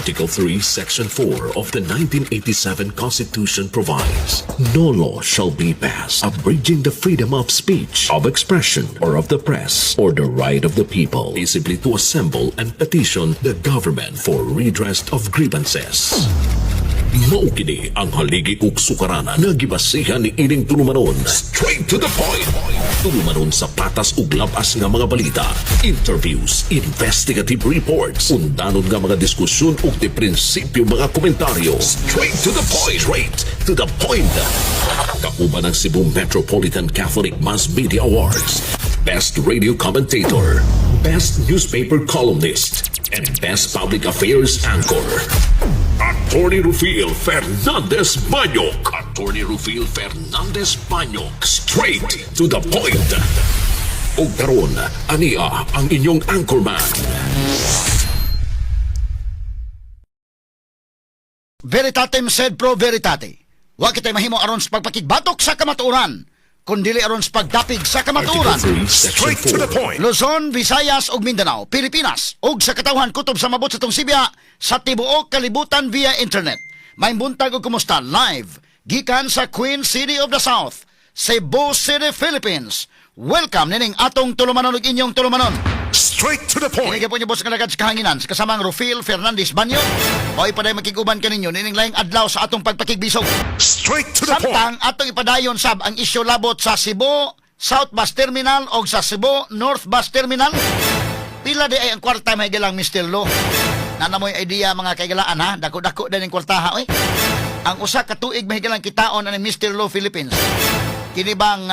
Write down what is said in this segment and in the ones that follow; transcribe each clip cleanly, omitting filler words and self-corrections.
Article 3, Section 4 of the 1987 Constitution provides, "No law shall be passed abridging the freedom of speech, of expression, or of the press, or the right of the people peaceably to assemble and petition the government for redress of grievances." Mao kini ang haligi ug sukaranan nga gibasihan ni ining tulumanon. Straight to the point. Tulumanon sa patas ug labas nga mga balita, interviews, investigative reports, undanon nga mga diskusyon ug di prinsipyo mga komentaryo. Straight to the point. Straight to the point. Kauban ang Cebu Metropolitan Catholic Mass Media Awards, Best Radio Commentator, Best Newspaper Columnist, and Best Public Affairs Anchor. Attorney Rufil Fernandez Banyok. Attorney Rufil Fernandez Banyok. Straight to the point. Ug karon, ania ang inyong anchorman. Veritatem sed pro veritate. Wa kitay mahimo aron sa pagpakigbatok sa kamatuoran, kundili aron sa pagdapig sa kamatuoran. Article 3, Section Straight to the 4. point. Luzon, Visayas ug Mindanao, Pilipinas ug sa katawhan kutob sa mabot sa tong sibya sa tibuok kalibutan via internet. May buntag ug kumusta live gikan sa Queen City of the South, Cebu City, Philippines. Welcome nining atong tulumanon ug inyong tulumanon. Straight to the point. Kini po niyo boss nga lagad sa kahanginan sa kasamang Rufil Fernandez Banyo. Mao'y paday makiguban kaninyo nining laing adlaw sa atong pagpakigbisog. Straight to the point. Samtang atong ipadayon sab ang isyu labot sa Cebu South Bus Terminal o sa Cebu North Bus Terminal. Pila di ay ang kwarta, may galang Mr. Lo? Nanamoy idea, mga kaigalaan, ha? Dako-dako din ang kwartaha oy. Ang usa ka tuig, mahigalang kitaon ani Mr. Lo Philippines. Kini bang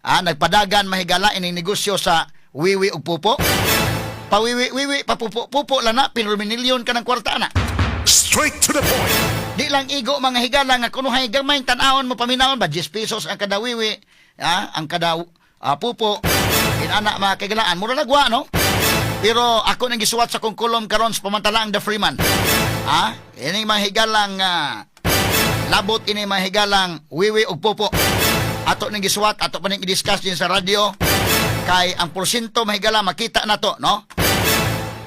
nagpadagan, mahigala, ining negosyo sa wiwi ug pupo? Pawiwi-wiwi, papupo-pupo lang na, pinulminilyon ka ng kwarta na. Straight to the point. Di lang igo, mga higala, nga kunuhay gamay tan-awon mo paminawon ba 10 pesos ang kada wiwi, ang kada pupo inana, mga kaigalaan, mura lagwa, no? Pero ako nang gisuwat sa kong kolom karon sa pamantalang The Freeman, ini mga higalang labot ini mga higalang wiwi ug pupo, ato nang gisuwat, ato pa ning i-discuss din sa radyo kay ang porsyento, mahigala, makita na to, no?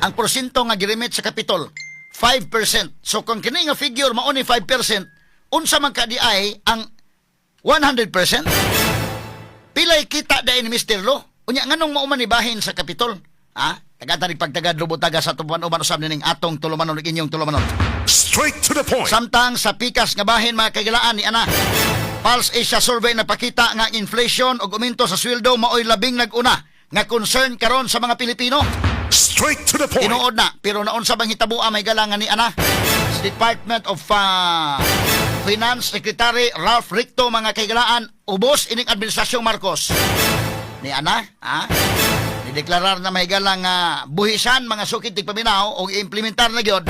Ang porsyento nga giremit sa Capitol, 5%. So kung kini nga figure mao ni 5%, unsa man ka di ay ang 100%? Pilay kita dahil ni Mr. Lo? Unya nganong mao man ni bahin sa Capitol? Ha? Tagatan pagtagad lubot taga sa tuban uban usab nining atong tulumanon ug inyong tulumanon. Straight to the point. Samtang sa pikas nga bahin, mga kaigalaan, ni ana Pulse Asia survey napakita nga ang inflation ug aumento sa sweldo maoy labing nag-una nga concern karon sa mga Pilipino. Straight to the point. Tinuod na, pero naon sa bang hitaboa may galangan ni ana? Sa Department of Finance Secretary Ralph Recto, mga kaigalaan, ubos ining administrasyong Marcos. Ni ana, ha? Nideklarar na may galang buhisan, mga sukit tigpaminaw, o i-implementar na gyud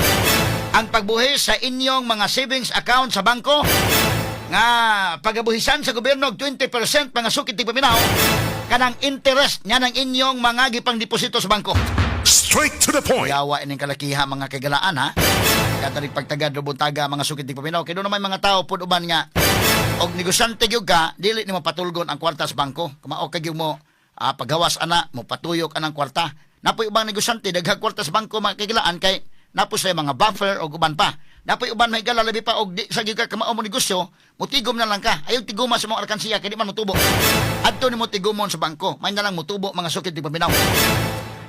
ang pagbuhis sa inyong mga savings account sa bangko nga pagabuhisan sa gobyerno og 20%, mga sukit tigpaminaw, kanang interest nga ng inyong mga gipang deposito sa bangko. Straight to the point. Yawa ining kalakiha, mga kagalaan, ha. Katarik pagtagad rubuntaga, mga sukit tigpaminaw, kay doon naman mga tao pud uban nga og negosyante gyud ka, dili nimo patulgon ang kwarta sa bangko. Kumao ka gyud mo pagawas ana, mo patuyok anang kwarta. Napoy ubang negosyante daghang kwarta sa bangko, mga kagalaan, kay napo sa mga buffer o uban pa. Napoy uban, may gala, labi pa og di sa gyud ka kamao mo negosyo, motigom na lang ka. Ayaw tiguma sa mga alkansiya kay di man motubo. Adto nimo tigumon sa bangko, may na lang motubo, mga sukit tigpaminaw.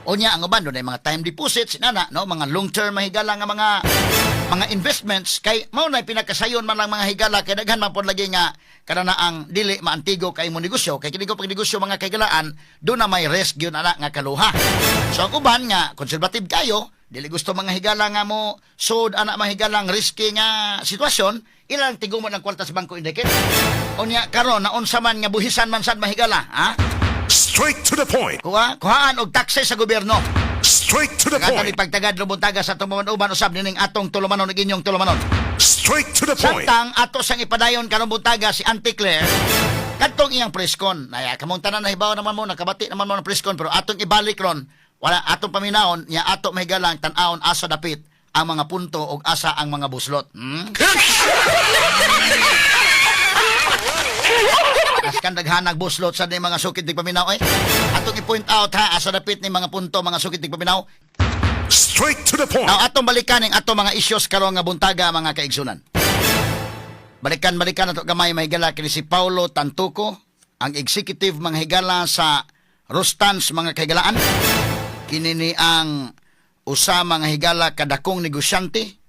Unya ang uban doon ay mga time deposits nana, no, mga long term, mahigala, nga mga investments kay mao na pinakasayon man lang, mga higala, kay daghan man pod lagi nga kada ang dili maantigo kay mo negosyo, kay kini ko pag negosyo, mga kaigalaan, do na may risk gyud ana nga kaluha. So ang uban nga conservative kayo, dili gusto, mga higala, nga mo sud ana, mahigalang risky nga sitwasyon, ilang tigumon ang kwarta sa bangko indicate. Unya karon naunsa man nga buhisan man sad, mahigala, ha? Straight to the point. Kuha, kuhaan og taxes sa gobyerno. Straight to the Kagatan point. Pagtagad lubuntaga sa tumuman uban usab nining atong tulumanon ug inyong tulumanon. Straight to the point. Samtang ato sang ipadayon karong buntaga si Auntie Claire kadtong iyang presscon. Naya kamong tanan nahibaw naman mo, nakabati naman mo ng presscon, pero atong ibalik ron, wala atong paminawon nya ato mahigalang tan-awon asa dapit ang mga punto ug asa ang mga buslot. Askan daghanag buslot sa ni mga sukit tig paminaw eh. Atong i-point out ha asa dapit ni mga punto, mga sukit tig paminaw. Straight to the point. Now, atong balikan ang atong mga issues karon nga buntaga, mga kaigsunan. Balikan, balikan nato gamay, mga higala, kini si Paulo Tantuco, ang executive, mga higala, sa Rustans, mga kahigalaan. Kini ni ang usa, mga higala, kadakong negosyante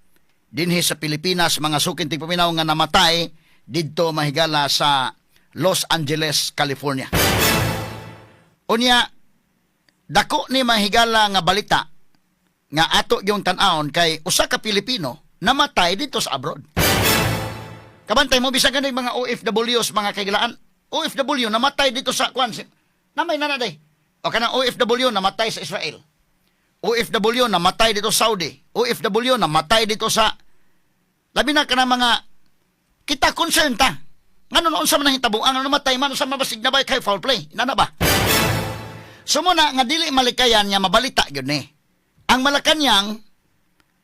dinhi sa Pilipinas, mga suking tigpaminaw, nga namatay didto, mahigala, sa Los Angeles, California. Unya, dako ni, mahigala, nga balita nga ato yung tan-awon kay usa ka Pilipino namatay dito sa abroad. Kabantay mo bisan gani mga OFWs, mga kahigalaan, OFW namatay dito sa kwan. Namay na day. O kanang OFW namatay sa Israel. OFW namatay dito sa Saudi. OFW namatay dito sa labi na kanang mga kita concern ta. Ngano noon sa man nahitabo ang namatay man sa mabasig na ba kay foul play? Inana ba? So muna nga dili malikayan nga mabalita gyud ni. Ang Malacanang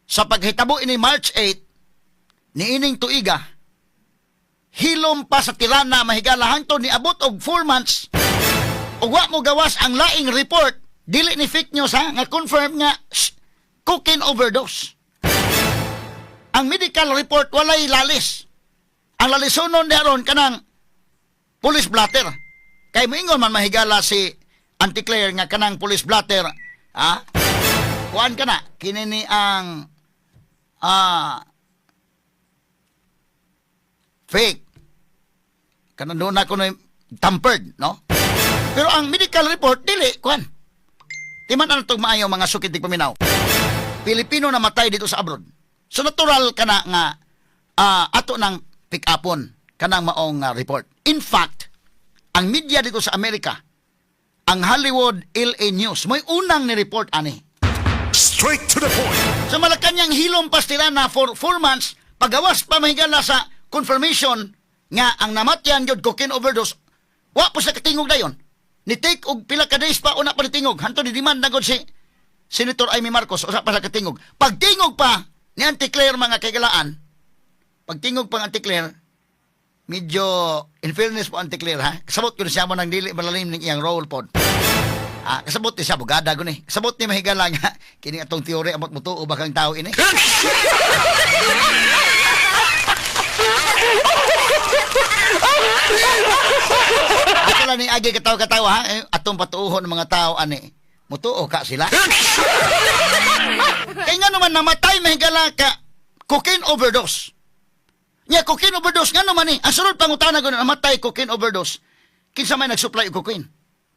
sa paghitabo ini March 8 niining tuiga, hilom pa sa tirana, mahigala, hangtod niabot og 4 months ug wa mo gawas ang laing report, dili ni fake news ha, nga confirm nga shh, cocaine overdose. Ang medical report walay lalis. Ang lalisonon di aron kanang police blotter. Kay moingon man, mahigala, si Auntie Claire nga kanang police blotter, ha? Kuan ka na, kini ni ang fake. Kanang doon ako na tampered, no? Pero ang medical report, dili, kuan. Timan ano itong maayo, mga sukit paminaw. Pilipino namatay dito sa abroad. So natural ka na nga ato nang pick upon kanang maong report. In fact, ang media dito sa Amerika, ang Hollywood LA News, may unang ni-report ani. Straight to the point. Sa Malacanang hilom pastilana for 4 months, pagawas pa, mahigala, sa confirmation nga ang namatyan gyud cocaine overdose, wa po sa katingog dayon. Ni take og pila ka days pa una pa nitingog. Hantod ni demand na gud si Senator Imee Marcos, usa pa sa katingog. Pagtingog pa ni Auntie Claire, mga kaigalaan, pagtingog pa ng Auntie Claire, medyo in fairness po, Auntie Claire ha, kasabot ko na siya mo nang dili malalim ng iyang role pod. Ah, kasabot ni siya abogada guni. Kasabot ni, mahigala, nga kini atong theory amot mutuo ba kang tao ini. Ako lang ni agi katawa-katawa ha, eh, atong patuohon ng mga tao ani. Mutuo ka sila. Kay nga naman namatay, mahigala, ka cocaine overdose. Nya cocaine overdose nga naman ni. Ang sunod pangutana ko, namatay cocaine overdose. Kinsa may nag-supply og cocaine?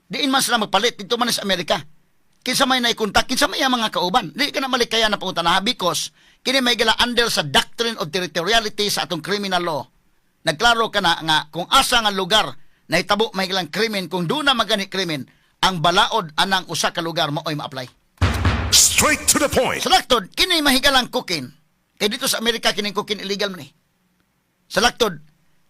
Diin man sila magpalit dito man sa Amerika. Kinsa may naikontak, kinsa may iyang mga kauban? Di ka na malikaya na pangutana ha, because kini may gala under sa doctrine of territoriality sa atong criminal law. Nagklaro ka na nga kung asa nga lugar nahitabo may ilang krimen, kung doon na magani krimen, ang balaod anang usa ka lugar mao'y ma-apply. Straight to the point. Sa laktod, kini mahigalang cocaine. Kay dito sa Amerika, kining cocaine illegal man eh. Sa laktod,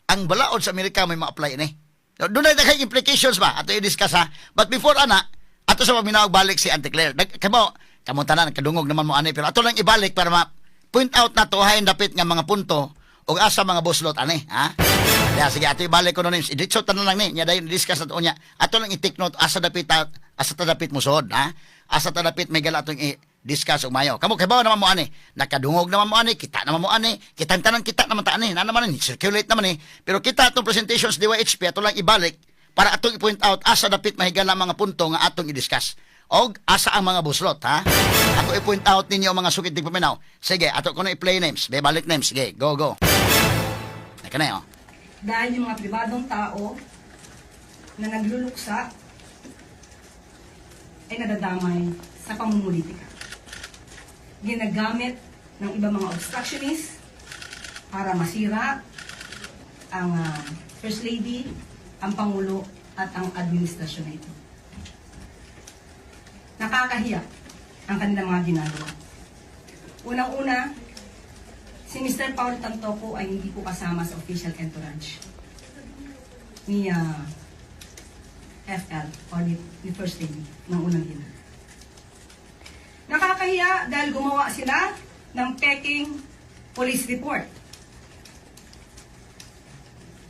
ang balaod sa Amerika may ma-apply ini. Doon na kay implications ba? Ato i-discuss ha. But before ana, ato sa paminaw balik si Auntie Claire. Kamo, kamo tanan, kadungog naman mo ani. Pero ato lang ibalik para ma point out na to hain dapit nga mga punto ug asa mga buslot ani, ha? Ya, sige, ato ibalik ko no names. Iditso tanan lang ni. Nya dayon discuss na to niya. Ato lang i-take note asa dapit asa ta dapit musuod, ha? Asa ta dapit may gala atong i-discuss ug mayo. Kamo kay naman mo ani. Nakadungog naman mo ani, kita naman mo ani, kitang tanan kita naman ta ani, na naman ni circulate naman ni. Pero kita atong presentations DYHP ato lang ibalik para atong i-point out asa dapit mahigala mga punto nga atong i-discuss. Og asa ang mga buslot, ha? Ako i-point out ninyo ang mga sukit paminaw. Sige, ato ko na i-play names. Be, balik names. Sige, go, go. Teka na, oh. Dahil yung mga pribadong tao na nagluluksa ay nadadamay sa pamumulitika. Ginagamit ng ibang mga obstructionists para masira ang First Lady, ang Pangulo, at ang administrasyon na ito. Nakakahiya ang kanilang mga ginagawa. Unang-una, si Mr. Paul Tantoco ay hindi po kasama sa official entourage ni FL or ni First Lady ng unang ina. Nakakahiya dahil gumawa sila ng peking police report.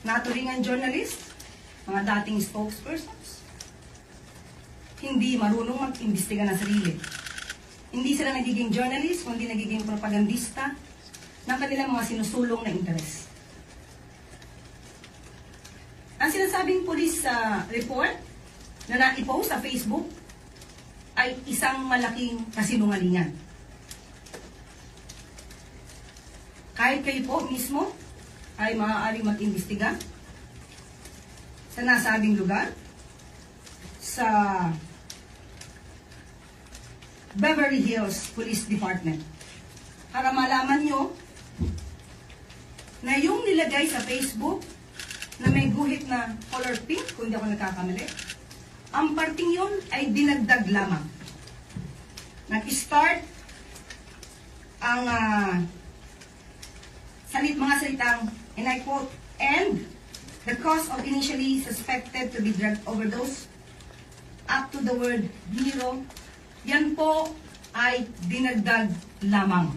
Naturingan journalist, mga dating spokespersons, hindi marunong mag-imbestiga ng sarili. Hindi sila nagiging journalist, kundi nagiging propagandista ng kanilang mga sinusulong na interes. Ang sinasabing police report na naipost sa Facebook ay isang malaking kasinungalingan. Kahit kayo po mismo ay maaaring mag-imbestiga sa nasabing lugar, sa Beverly Hills Police Department, para malaman nyo na yung nilagay sa Facebook na may guhit na color pink, kung hindi ako nagkakamali, ang parting yun ay dinagdag lamang. Nag-start ang mga salitang, and I quote, "And the cause of initially suspected to be drug overdose," up to the word "Nero," yan po ay dinagdag lamang.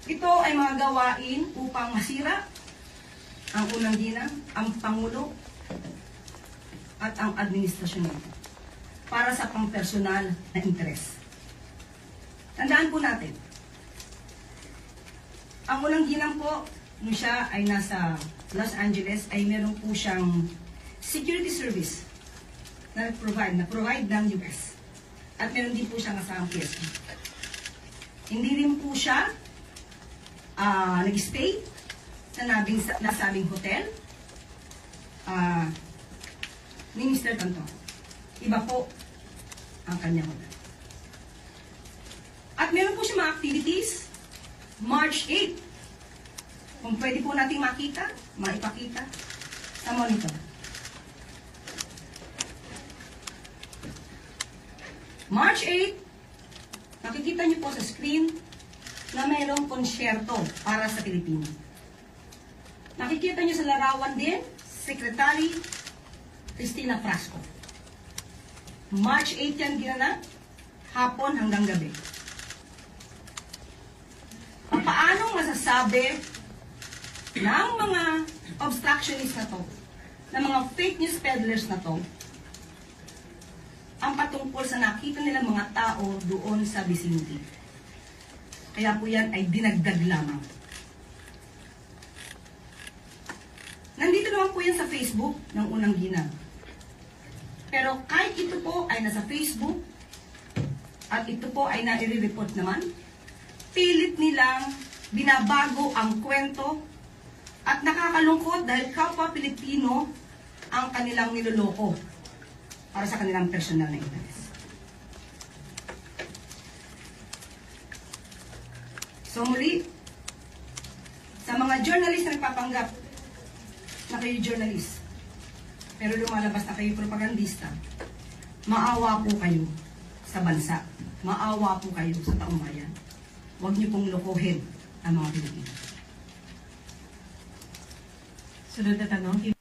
Ito ay mga gawain upang masira ang unang ginang, ang Pangulo, at ang administrasyon nito para sa pangpersonal na interes. Tandaan po natin, ang unang ginang po, nung siya ay nasa Los Angeles, ay meron po siyang security service na provide ng US. At meron din po siyang kasamang PSP. Hindi rin po siya nag-stay sa nasabing hotel ni Mr. Tantoco. Iba po ang kanyang hotel. At meron po siya mga activities March 8. Kung pwede po nating makita, maipakita sa monitor. March 8, nakikita niyo po sa screen na mayroong konsyerto para sa Pilipino. Nakikita niyo sa larawan din, Secretary Cristina Frasco. March 8 yan ginanap, hapon hanggang gabi. Paano masasabi ng mga obstructionists na to, ng mga fake news peddlers na to, ang patungkol sa nakita nilang mga tao doon sa vicinity? Kaya po yan ay dinagdag lamang. Nandito naman po yan sa Facebook ng unang ginang. Pero kahit ito po ay nasa Facebook at ito po ay nai-report naman, pilit nilang binabago ang kwento at nakakalungkot dahil kapwa Pilipino ang kanilang niloloko para sa kanilang personal na interes. So muli, sa mga journalist na nagpapanggap na kayo journalist, pero lumalabas na kayo propagandista, maawa po kayo sa bansa. Maawa po kayo sa taong bayan. Huwag niyo pong lokohin ang mga Pilipino. Sunod na tanong,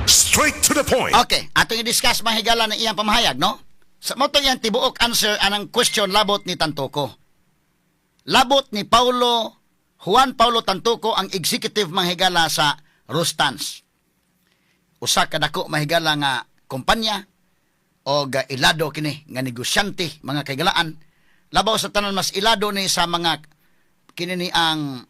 Straight to the point. Okay, atong i-discuss, mga higala, ng iyang pamahayag, no? Sa mao to iyang tibuok answer anang question labot ni Tantoco. Labot ni Paulo, Juan Paulo Tantoco, ang executive, mga higala, sa Rustan's. Usa ka dako, mga higala, nga kumpanya o ilado kini nga negosyante, mga kahigalaan. Labaw sa tanan, mas ilado ni sa mga kini ni ang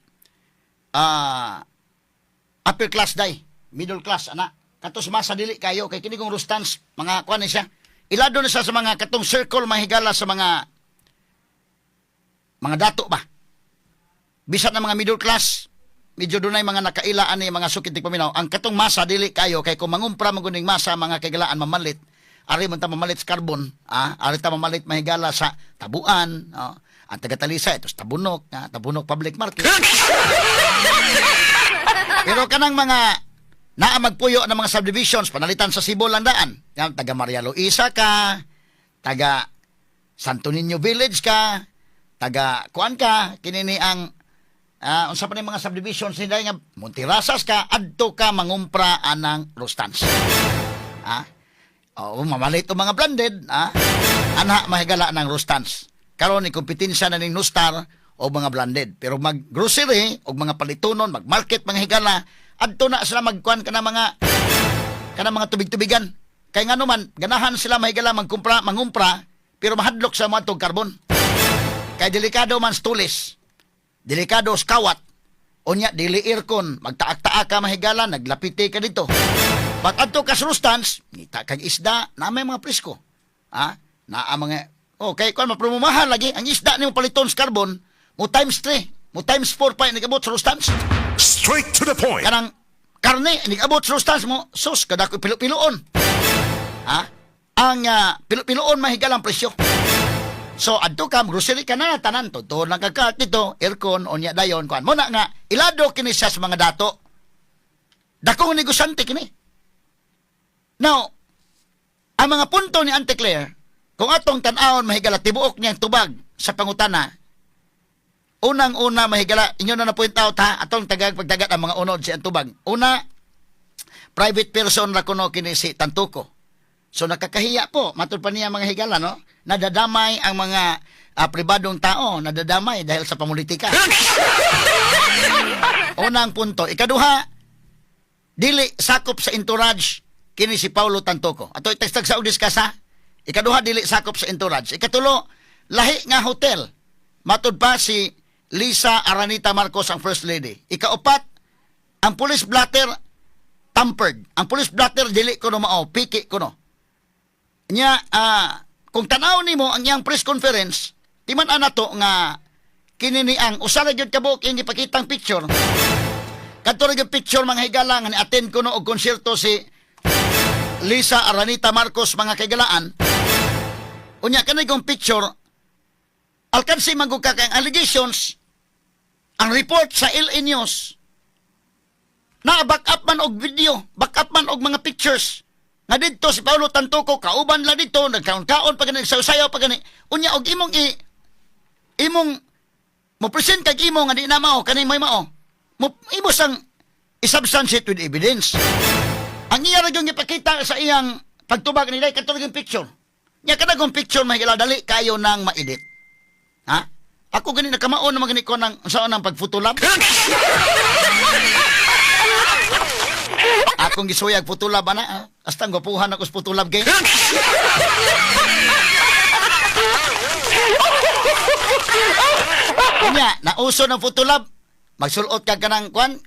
upper class day, middle class ana. Katos masa dili kayo kay kini kong Rustan's mga kuan ni siya. Ilado ni siya sa mga katong circle, mga higala, sa mga dato ba. Bisan na mga middle class, medyo dunay mga nakaila ani, mga sukit ti paminaw. Ang katong masa dili kayo kay kung mangumpra man guning masa, mga kahigalaan, mamalit. Ari man ta mamalit sa carbon, ari ta mamalit, mga higala, sa Tabuan, oh. Ang taga-Talisay ito sa Tabunok, Tabunok Public Market. Pero kanang mga naa magpuyo ng mga subdivisions, panalitan sa Sibol ang daan. Yan, taga Maria Luisa ka, taga Santo Niño Village ka, taga kuan ka, kinini ang unsa pa ni mga subdivisions nila nga Montirasas ka, adto ka mangumpra anang Rustan's. Oo, mamalit og mga branded, Anha mahigala ng Rustan's. Karon ni kompetensya na ning Nustar o mga branded. Pero mag-grocery o mga palitunon, mag-market, mga higala, adto na sila magkuan kana mga tubig-tubigan. Kay nga naman, ganahan sila, mahigala, magkumpra, mangumpra. Pero mahadlok sa mga tong Carbon. Kay delikado man sa tulis. Delikado sa kawat. Unya, dili aircon. Magtaak-taak ka mahigala, naglapite ka dito. But adto ka sa Rustans, ngita kag isda, na may mga presko. Ha? Na ang mga. Okay, kuan mapromomahal lagi ang isda nimo paliton sa Carbon, mo times 3, mo times 4 pa nagabot sa Rustans. Straight to the point. Kanang karne nigabot sa Rustans mo, sus kadako pilo-piloon. Ha? Ang pilo-piloon mahigalang presyo. So adto ka grocery ka na tanan to to lang ka dito aircon unya dayon kuan mo na nga ilado kini siya sa mga dato. Dakong negosyante kini. Now, ang mga punto ni Auntie Claire, kung atong tan-awon mahigala tibuok niyang tubag sa pangutana, unang-una mahigala, inyo na na-point out ha, atong tagag pagdagat ang mga unod si ang tubag. Una, private person ra kuno kini si Tantuco. So nakakahiya po, matud pa niya mga higala, no? Nadadamay ang mga pribadong tao, nadadamay dahil sa pamulitika. Unang punto. Ikaduha, dili sakop sa entourage kini si Paulo Tantoco. Ato itagstag sa discuss ha. Ikaduha, dili sakop sa entourage. Ikatulo, lahi nga hotel. Matud pa si Lisa Aranita Marcos ang First Lady. Ikaupat, ang police blotter tampered. Ang police blotter dili kuno mao, piki kuno. Nya kung tanaw nimo ang iyang press conference, timan ana to nga kini ni ang usa ra gyud ka buok iyang gipakitang picture. Kadto ra gyud picture mga higala nga ni-attend kuno og konserto si Lisa Aranita Marcos mga kaigalaan. Unya kani kong picture alkansi man gud ka kay ang allegations, ang report sa LA News na back up man og video, back up man og mga pictures. Nga didto si Paulo Tantoco kauban la didto, nagkaon-kaon pa gani, sayaw pa gani. Unya og imong i imong mo present kag imo nga di na mao kani may mao. Mo imo sang i-substantiate with evidence. Ang iya ra yung ipakita sa iyang pagtubag nila kadto yung picture. Nya kanang picture may dali kayo nang ma-edit. Ha? Ako gani nakamaon naman gani ko ng saan ang pag-photolab. Akong gisuyag photolab ana. Ah. Hasta ang gwapuhan ako sa photolab kay. Unya, nauso ng photolab. Magsulot ka kanang kwan.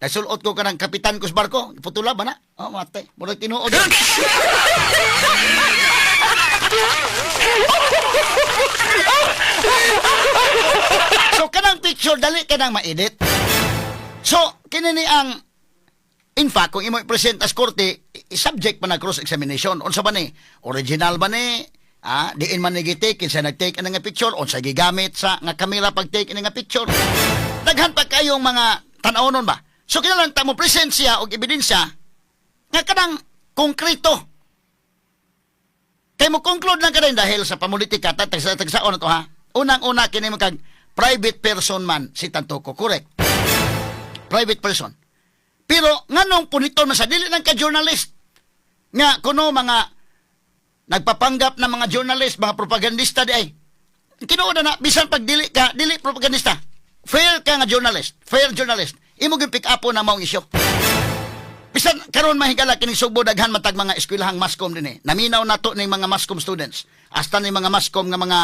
Nagsulot ko kanang kapitan ko sa barko. Photolab ana. Oh, mate. Murag tinuod. So kanang picture dali ka nang ma-edit. So kini ni ang in fact kung imo i-present as korte, subject pa na cross examination. Unsa ba ni? Original ba ni? Ah, diin man ni gi-take, kinsa nag-take ani nga picture, unsa gigamit sa nga kamera pag-take ani nga picture. Daghan pa kayong mga tan-awnon ba? So kinahanglan ta mo present siya og ebidensya nga kanang konkreto. Kay mo conclude lang ka rin dahil sa pamulitika, tagsa tagsaon na to ha. Unang-una kini mo kag private person man si Tantoco, correct. Private person. Pero nganong punito man sa dili lang ka journalist nga kuno mga nagpapanggap na mga journalist, mga propagandista di ay. Tinuod na bisan pag dili ka, dili propagandista. Fair ka nga journalist, fair journalist. Imo gyud pick up na maong isyu. Bisan karon mahigala kining Sugbo daghan matag mga eskwelahang masscom dinhi. Naminaw nato ning mga masscom students. Hasta ning mga masscom nga mga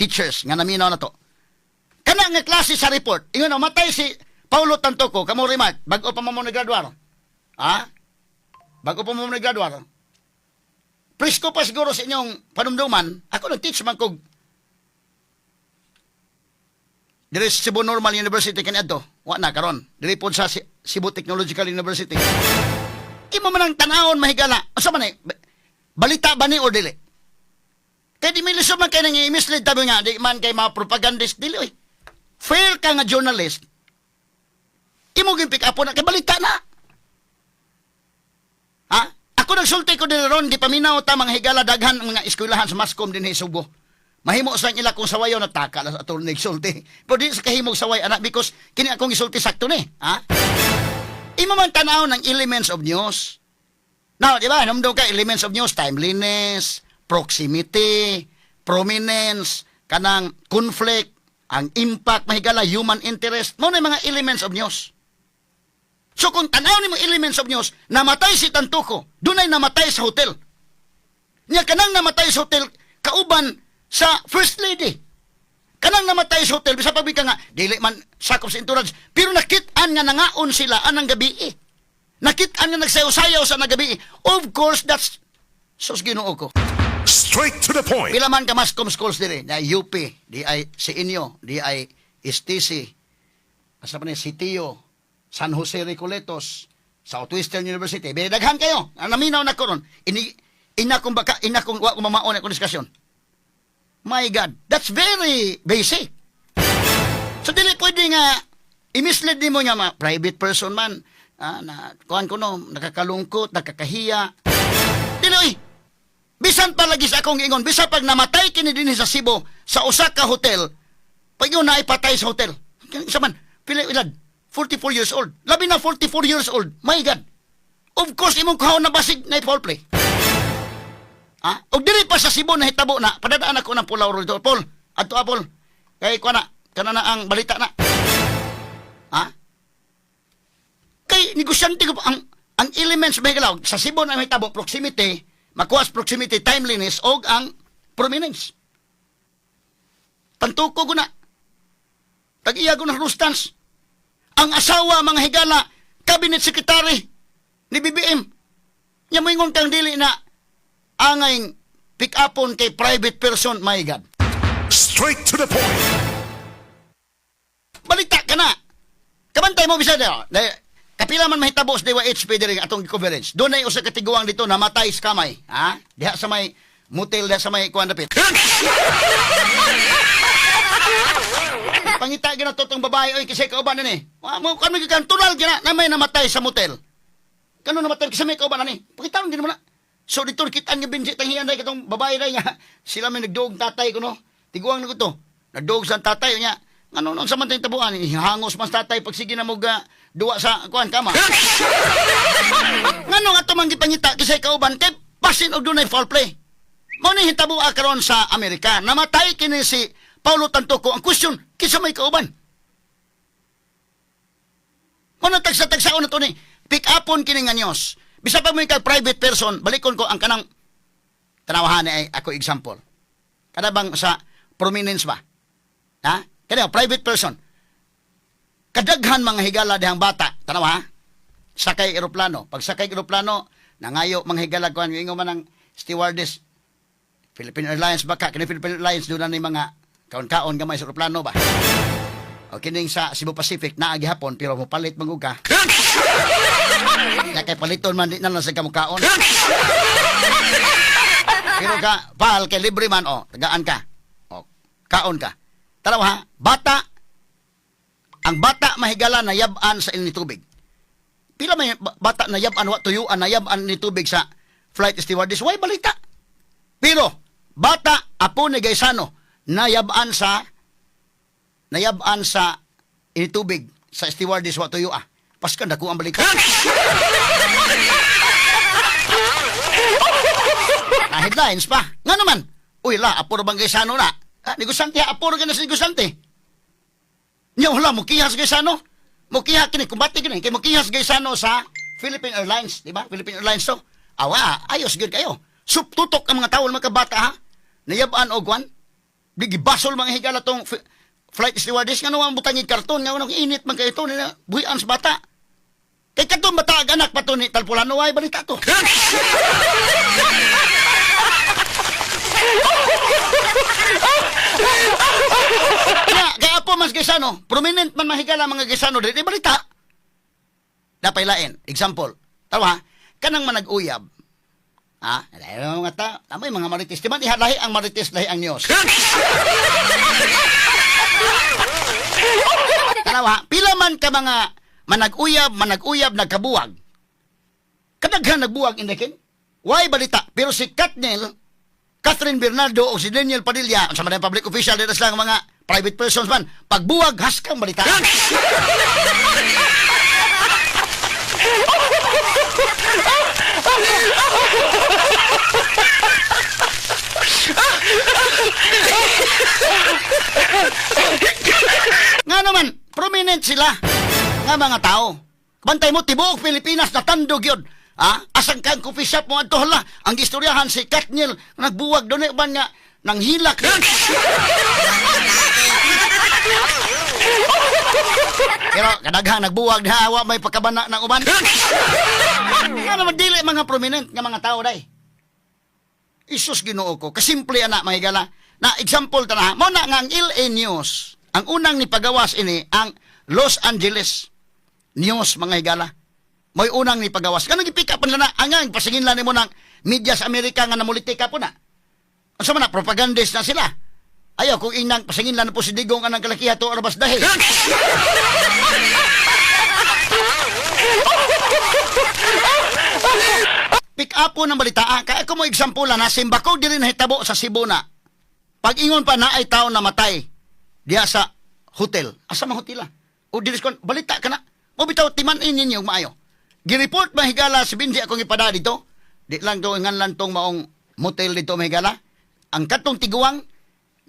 teachers nga naminaw nato. Kana nga klase sa report, ingon matay si Paulo Tantoco, kamo remark, bag-o pa mo mo naggraduar. Ha? Bago pa mo mo naggraduar. Presko pa siguro sa inyong panumduman, ako nag-teach man kog diri sa Cebu Normal University kaniadto. Wa na karon. Diri pod sa Cebu Technological University. Imo man ang tan-awon mahigala. Unsa man eh? Balita ba ni or dili? Kay di may lisod man kay nang i-mislead tabi nga di man kay mga propagandist dili oy. Fair ka nga journalist. Imo gyud pick up na kay balita na. Ha? Ako nagsulti ko din ron, gipaminaw ta mga higala daghan ang mga eskwelahan sa Masscom dinhi Subo. Mahimo sa ila kung sawayo na taka lang sa atong nagsulti. Pero di sa kahimog saway anak because kini akong gisulti sakto ni, ha? Imo man tan-aw ng elements of news. Now, di ba? Namdo ka elements of news, timeliness, proximity, prominence, kanang conflict, ang impact mahigala, human interest, mao na yung mga elements of news. So kung tanaw nimo elements of news, namatay si Tantoco, dunay namatay sa hotel. Nya kanang namatay sa hotel, Kauban sa First Lady. Kanang namatay sa hotel, bisa pag ka nga, dili man sakop sa entourage, pero nakit-an nga nangaon sila anang gabi eh. Nakit-an nga nagsayaw-sayaw sa gabi eh. Of course, that's, sus, Ginoo ko. Straight to the point. Pila man ka masscom schools diri, na UP, di ay si inyo, di ay STC, asa pa ni CTO, San Jose Recoletos, Southwestern University. Be daghan kayo. Ang naminaw na ko ron. Ini ina kong baka ina kong wa ko mamaon akong diskusyon. My God, that's very basic. So dili pwede nga i-mislead nimo nga ma private person man, na kuan ko no, nakakalungkot, nakakahiya. Dili oy. Bisan pa lagi sa akong ingon, bisan pag namatay kini dinhi sa Cebu sa usa ka hotel, pag yun naipatay sa hotel. Isa man, pila ilad? 44 years old. Labi na 44 years old. My God. Of course, imong kuhaon na basig na foul play. Ah, og diri pa sa Cebu nahitabo na, padadaan ako ng Pulaw dito. Paul, adto Paul. Kay kuha na, kana na ang balita na. Ha? Kay negosyante ko ang elements may galaw sa Cebu na mahitabo, proximity, makuha sa proximity, timeliness og ang prominence. Tantuko ko na. Tag-iya ko na rustans. Ang asawa, mga higala, cabinet secretary ni BBM. Nya moingon kang dili na angay pick upon kay private person, my God. Straight to the point. Balita ka na. Kabantay mo bisa dito. Kapila man mahitabo sa DYHP diri atong coverage. Doon ay usa ka tiguang dito namatay sa kamay. Ha? Diha sa may motel, diha sa may kuan dapit. Pangita gina to tong babae oy kasi kauban ni. Wa mo kami gikan tunal gina na may namatay sa motel. Kano namatay kasi may kauban ani. Pakita din mo na. So dito kita nga binji tanghian dai katong babae dai nga sila may nagduog tatay ko no. Tiguang na ko to. Nagduog sa tatay niya. Ngano nung sa man tayong tabuan, hangos man sa tatay pag sige na mo ga duwa sa kuan kama. Ngano nga to man gipangita kisay kauban kay basin og dunay foul play. Mao ni hitabo karon sa Amerika. Namatay kini si Paulo Tantoco. Ang question, kinsa may kauban? Mao na tagsa-tagsaon na to ni. Pick upon kini nga news. Bisa pa mo kag private person, balikon ko ang kanang tanawahan ay ako example. Kada bang sa prominence ba? Ha? Kada private person. Kadaghan mga higala dihang bata, tanawa ha? Sakay eroplano. Pag sakay eroplano, nangayo mga higala kuan ingon man ang stewardess, Philippine Airlines ba ka? Kini Philippine Airlines doon na ni mga kaon-kaon gamay sa eroplano ba? O kining sa Cebu Pacific naa gihapon pero mopalit man ka. Kaya kay paliton man di na lang sa kamukaon. Pero ka, pal, kay libre man, o, tagaan ka. O, kaon ka. Tanaw ha, bata, ang bata mahigala na yab-an sa ni tubig. Pila may bata na yab-an, wa tuyuan, na yab-an ni tubig sa flight stewardess, way balita. Pero, bata, apo ni Gaisano, nayab-an sa initubig sa stewardess wa tuyo ah. Paskan dako ang balita. Na headlines pa. Nga naman. Uy la, apo ra bang Gaisano na? Ah, negosyante ha, apo ra ka na sa negosyante. Nya wala mo kihas Gaisano. Mo kiha kini kumbate kini kay mo kihas Gaisano sa Philippine Airlines, di ba? Philippine Airlines to. Awa, ayos gyud kayo. Subtutok ang mga tao mga kabata ha. Nayab-an og kwan. Di gibasol mga higala tong flight stewardess nga ang butangig karton nga anong init man kayo to nila buhian sa bata. Kay kadtong bata ag anak pa to ni Talpulano ay balita to. Nga, kay apo mas Gaisano, prominent man mahigala mga Gaisano dili balita. Dapay lain. Example. Tawa, kanang manag-uyab. Ha? Dahil mga ta, tama yung mga marites. Di ba iha lahi ang marites, lahi ang news. Tanawa, pila man ka mga manag-uyab, manag-uyab, nagkabuwag. Kadaghan nagbuwag in the. Why balita? Pero si Katnel, Catherine Bernardo o si Daniel Padilla, sa mga public official, dito silang mga private persons man, pagbuwag, haskang balita. Nga naman, prominent sila nga mga tao. Bantay mo, tibuok Pilipinas, natandog yun. Ah, asan kang coffee shop mo adto hala? Ang istoryahan si Katniel nagbuwag doon eh, ban nga Nang hilak. Pero kadaghang nagbuwag na wa may pagkabana ng uban. Nga naman dili mga prominent nga mga tao day. Isus, Ginoo ko, kasimple ana, mga higala. Na example ta na, mo na nga ang LA News, ang unang nipagawas ini ang Los Angeles News, mga higala. Mo'y unang nipagawas. Kanang gipick up nila na, ang pasingin lang nimo ng media sa Amerika nga namulitika po na. Unsa man na, propagandist na sila. Ayaw, kung inang pasingin lang na po si Digong anang kalakiha to arabas dahil. Pick up po ng balita. Ah, kaya ko mo example na, simbako diri nahitabo sa Cebu na. Pag-ingon pa na ay tao na matay diya sa hotel. Asa man hotel ah? O diri kon balita ka na. Mo bitaw timan-in ninyo maayo. Gi-report, mahigala, si Binji akong ipada dito. Di lang to ngan tong maong motel dito, mahigala. Ang katong tiguang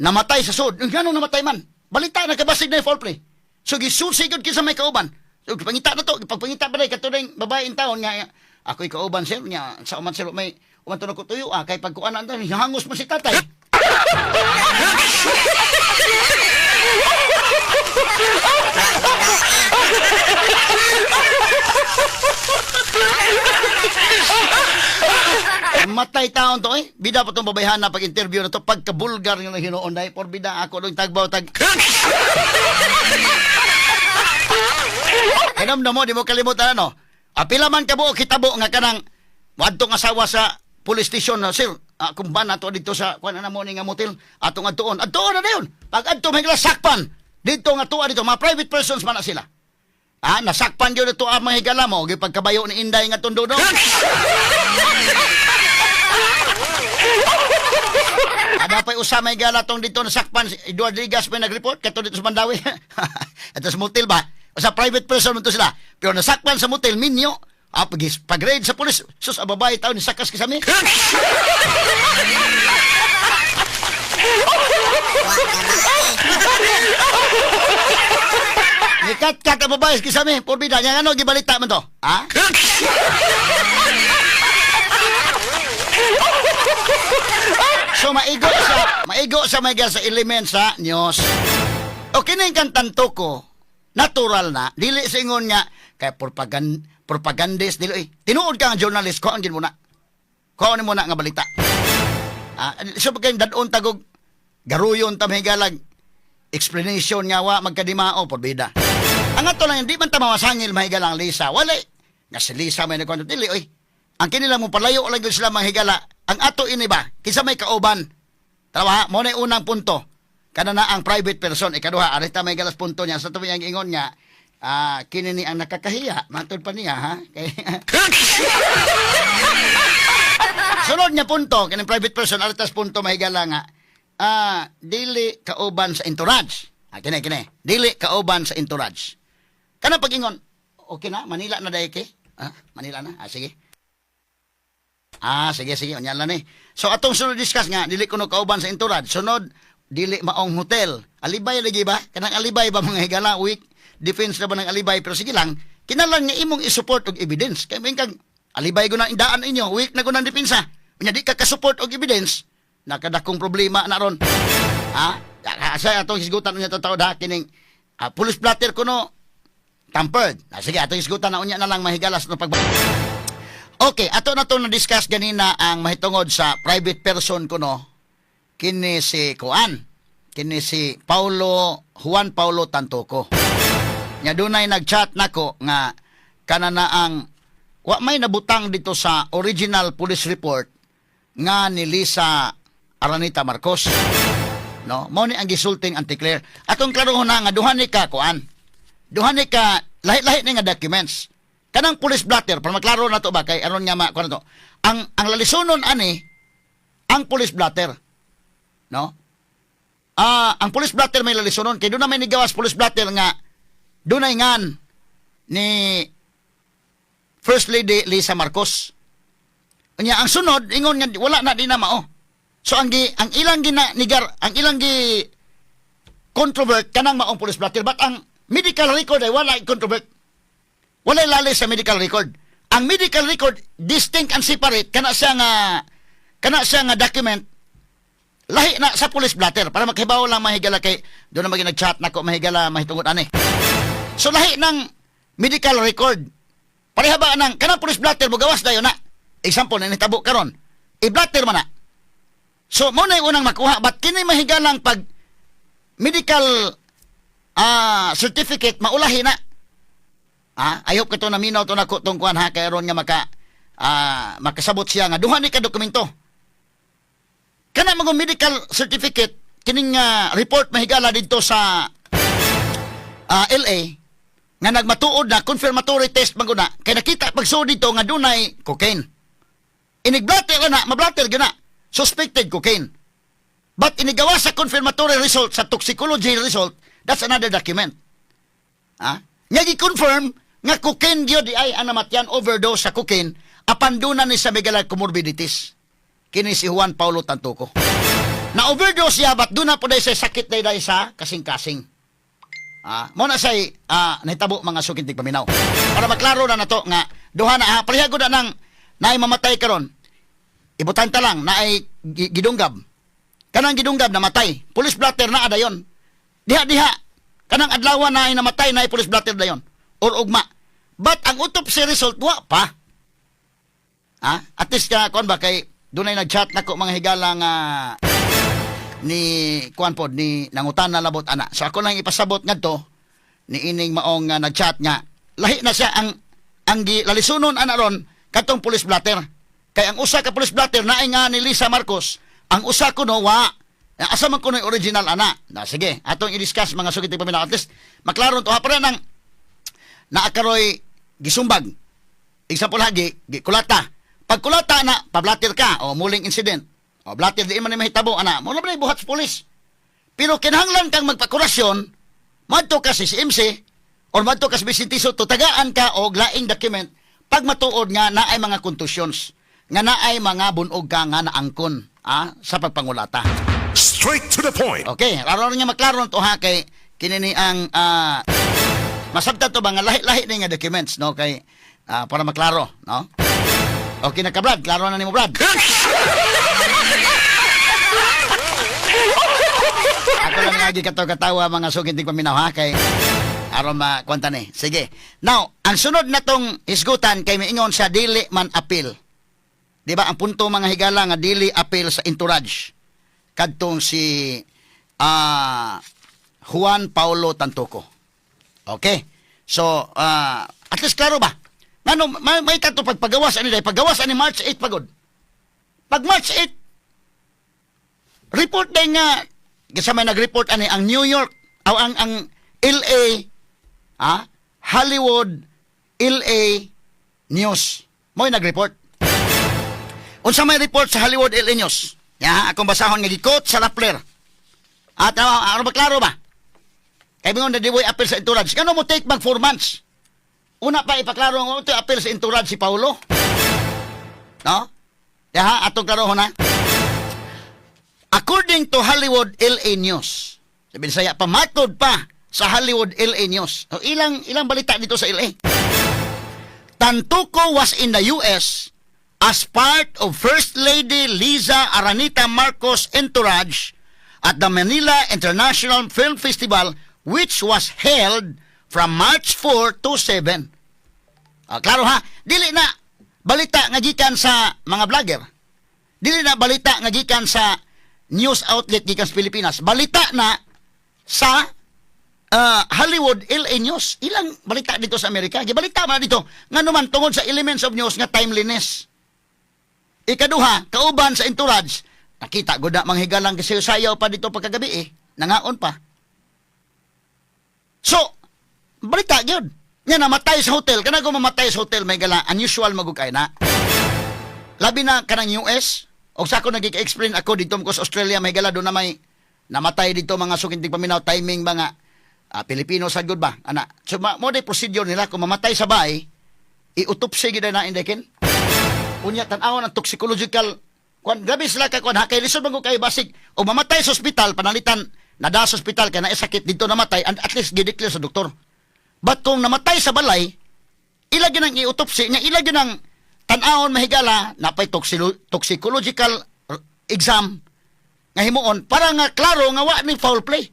namatay sa sud. Ngano namatay man? Balita na kabasig na foul play. So gisusi gyud kinsa may kauban. So pangita na to, pagpangita ba kato ning babae in taon nga ako'y kauban, sir, nya sa uman, sir, may uman to ko tuyo ah, kay pagkuan na hangos mo si tatay. Matay taon to eh. Bida pa tong babayhan na pag-interview na to. Pagka-bulgar nga na hinuon dahil. Por bida ako doon tagbaw tag. Kainom na mo, di mo kalimutan ano. Apila man kabuo kitabo nga kanang wadtong asawa sa police station na, "Sir, ah, kung ba nato dito sa kuan na mo ni nga motel atong adtuon." Adtuon na dayon. Pag adto may sakpan. Dito nga tuwa dito, mga private persons man na sila. Ah, nasakpan gyud ito ang mga higala mo, gipagkabayo ni Inday nga tundo do. Ada pa'y usa may gala tong dito nasakpan si Edward Ligas may nag-report kato dito sa Mandawi. Ato sa motel ba? Sa private person man to sila. Pero nasakpan sa motel minyo. Ah, pag pag-raid sa pulis, sus, ang babae taon ni sakas kisami. Nikat-kat ang babae kisami. Porbida, yang ano gibalita man to? Ha? So maigo sa may sa element sa news. O kini kang Tantoco, natural na dili sa ingon nga kay propagandist dili eh. Tinuod ka nga journalist ko ang mo na. Kuan mo na nga balita. Ah, so pag dadon tagog garuyon ta mahigalag explanation nga wa magkadimao, porbida. Ang ato lang, hindi man ta mawasangil, mahigalang Lisa. Wala nga si Lisa may nagkwento dili oy. Ang kinila mo palayo lang gyud sila, mahigala. Ang ato ini ba kinsa may kauban? Trawa mo na unang punto. Kana na ang private person. Ikaduha, arita may galas punto niya sa tuwing ang ingon nga ah, kini ni ang nakakahiya matud pa niya ha. Kay sunod niya punto kining private person, aritas punto, mahigala, nga ah, dili kauban sa entourage. Ah, kini kini. Dili kauban sa entourage. Kana pag-ingon, okay na, Manila na dahil kay. Ah, Manila na. Ah, sige. Ah, sige, sige. Unya lang ni. So, atong sunod discuss nga, dili kuno kauban sa entourage. Sunod, dili maong hotel. Alibay lagi ba? Kanang alibay ba, mga higala? Weak defense na ba ng alibay? Pero sige lang, kinalan nga imong i-support og evidence. Kaya may kag, alibay ko na indaan inyo, weak na ko ng depensa. Unya di ka ka-support og evidence, nakadakong problema na ron. Ha? Asa atong hisgutan unya tao da kining ah, police blotter kuno tampered. Ah, sige, atong hisgutan na unya na lang mahigalas no pag. Okay, ato na to na-discuss ganina ang mahitungod sa private person kuno kini si Kuan. Kini si Paulo Juan Paulo Tantoco. Nya dunay nag-chat nako nga kana na ang wa may nabutang dito sa original police report nga ni Lisa Aranita Marcos. No, mao ni ang gisulting Auntie Claire. Atong klarohon na nga duha ni ka kuan. Duha ni ka lahi-lahi ni nga documents. Kanang police blotter para maklaro na to ba kay aron nga ma kuan to. Ang lalisonon ani ang police blotter. No? Ah, ang police blotter may lalisonon kay doon na may nigawas police blotter nga dunay ngan ni First Lady Lisa Marcos. Unya ang sunod ingon nga wala na di na mao. So ang ilang gina nigar ang ilang gi controvert kanang maong police blotter, but ang medical record ay wala controvert. Wala lali sa medical record. Ang medical record distinct and separate kana siya nga document. Lahi na sa police blotter para makahibaw lang, mahigala, kay doon na maging nag-chat nako, mahigala, mahitungod ani. So lahi ng medical record. Pareha ba nang kanang police blotter mo gawas dayon na. Example na nitabo karon. I-blotter man na. So mo na yung unang makuha, but kini, mahigalang, pag medical certificate maulahi na. I hope kato naminaw to nako tong kuan ha, kay aron nga makasabot siya nga duha ni ka dokumento. Kana mga medical certificate kining report, mahigala, didto sa LA nga nagmatuod na confirmatory test man guna kay nakita pagsuod dito nga dunay cocaine. Inig-blotter na, mablatter gyud na. Suspected cocaine. But inigawa sa confirmatory result, sa toxicology result, that's another document. Ha? Nga gi-confirm nga cocaine gyud ay ang namatyan, overdose sa cocaine, apan duna ni sa megala comorbidities. Kini si Juan Paulo Tantuco. Na overdose siya, but duna po sa sakit day sa kasing-kasing. Mo na say nahitabo, mga suking tigpaminaw. Para maklaro na nato nga duha na ha, pareha gud na nang naay mamatay karon. Ibutan ta lang naay gidunggab. Kanang gidunggab namatay. Police blotter na adayon. Diha diha kanang adlaw na ay namatay na ay police blotter dayon or ugma. But ang autopsy result wa pa. At least ka kuan ba, kay dunay nag-chat nako, mga higala, nga ni kuan pod ni nangutana labot ana. So ako lang ipasabot ngadto ni ining maong nag-chat nga lahi na siya ang lalisunon ana ron katong police blotter. Kay ang usa ka police blotter naay nga ni Lisa Marcos, ang usa kuno wa. Asa man kuno yung original ana? Na sige, atong i-discuss, mga sugit paminaw, at least maklaro to ha, para nang naakaroy gisumbag. Example ha, gi kulata. Pag kulata na, pablatter ka, o muling incident. O blatter, di man ni mahitabo, ana. Mo na ba buhat sa pulis? Pero kinahanglan kang magpakurasyon, madto ka sa CMC, or madto ka sa Vicente Sotto, tagaan ka og laing document pag matuod nga naay mga contusions, nga naay mga bunog ka nga naangkon sa pagpangulata. Straight to the point. Okay, aron nga maklaro to ha, kay kini ni ang masabtan to ba nga lahi-lahi ni nga documents, no, kay para maklaro, no? Okay na ka, Brad? Klaro na nimo, Brad? Ako lang lagi kato katawa, mga suginting paminaw ha, kay aron makwanta ni. Sige. Now, ang sunod na tong hisgutan kay miingon sa dili man appeal. Di ba ang punto, mga higala, nga dili appeal sa entourage kadtong si Juan Paulo Tantoco. Okay. So, at least klaro ba? Ngano may kadto pagpagawas ani day, paggawas ani March 8 pagod. Pag March 8 report day nga sa may nag-report ani ang New York aw ang LA, Hollywood LA News. Mo'y nag-report. Unsa may report sa Hollywood LA News? Ya, akong basahon nga gi-quote sa Rappler. At ano ba, klaro ba? Kay bingon na di mo'y appeal sa entourage. Ngano mo take mag 4 months? Una pa ipaklaro ang ito appeal sa entourage si Paulo. No? Ya, atong klarohon na. According to Hollywood LA News. Sabi saya pamatod pa sa Hollywood LA News. O, ilang ilang balita dito sa LA. Tantuco was in the US as part of First Lady Liza Araneta Marcos entourage at the Manila International Film Festival, which was held from March 4 to 7. Klaro ha, dili na balita nga gikan sa mga vlogger. Dili na balita nga gikan sa news outlet gikan sa Pilipinas. Balita na sa Hollywood LA News. Ilang balita dito sa Amerika? Gibalita man dito. Nga naman tungod sa elements of news nga timeliness. Ikaduha, kauban sa entourage, nakita gud na manghigalang kasi sayaw pa dito pagkagabi eh. Nangaon pa. So, balita gyud. Nga namatay sa hotel, kana ko mamatay sa hotel, may gala, unusual magug kay na. Labi na kanang US, og sa ako nagika-explain ako dito ko sa Australia, may gala, doon na may namatay dito, mga sukinting paminaw, timing mga Pilipino sa good ba ana. So mo day procedure nila kung mamatay sa bahay, i-autopsy gid na indekin. Unya tan-awon ang toxicological kuan. Grabe sila ka kuan ha, kay lisod man ko kay basig o mamatay sa ospital, panalitan nada sa ospital kay naay sakit dito namatay, and at least gideclare sa doktor. But kung namatay sa balay, ila gyud ang i-autopsy nya, ila gyud ang tan-awon, mahigala, napay toxicological exam. Nga himuon para nga klaro nga wa ni foul play.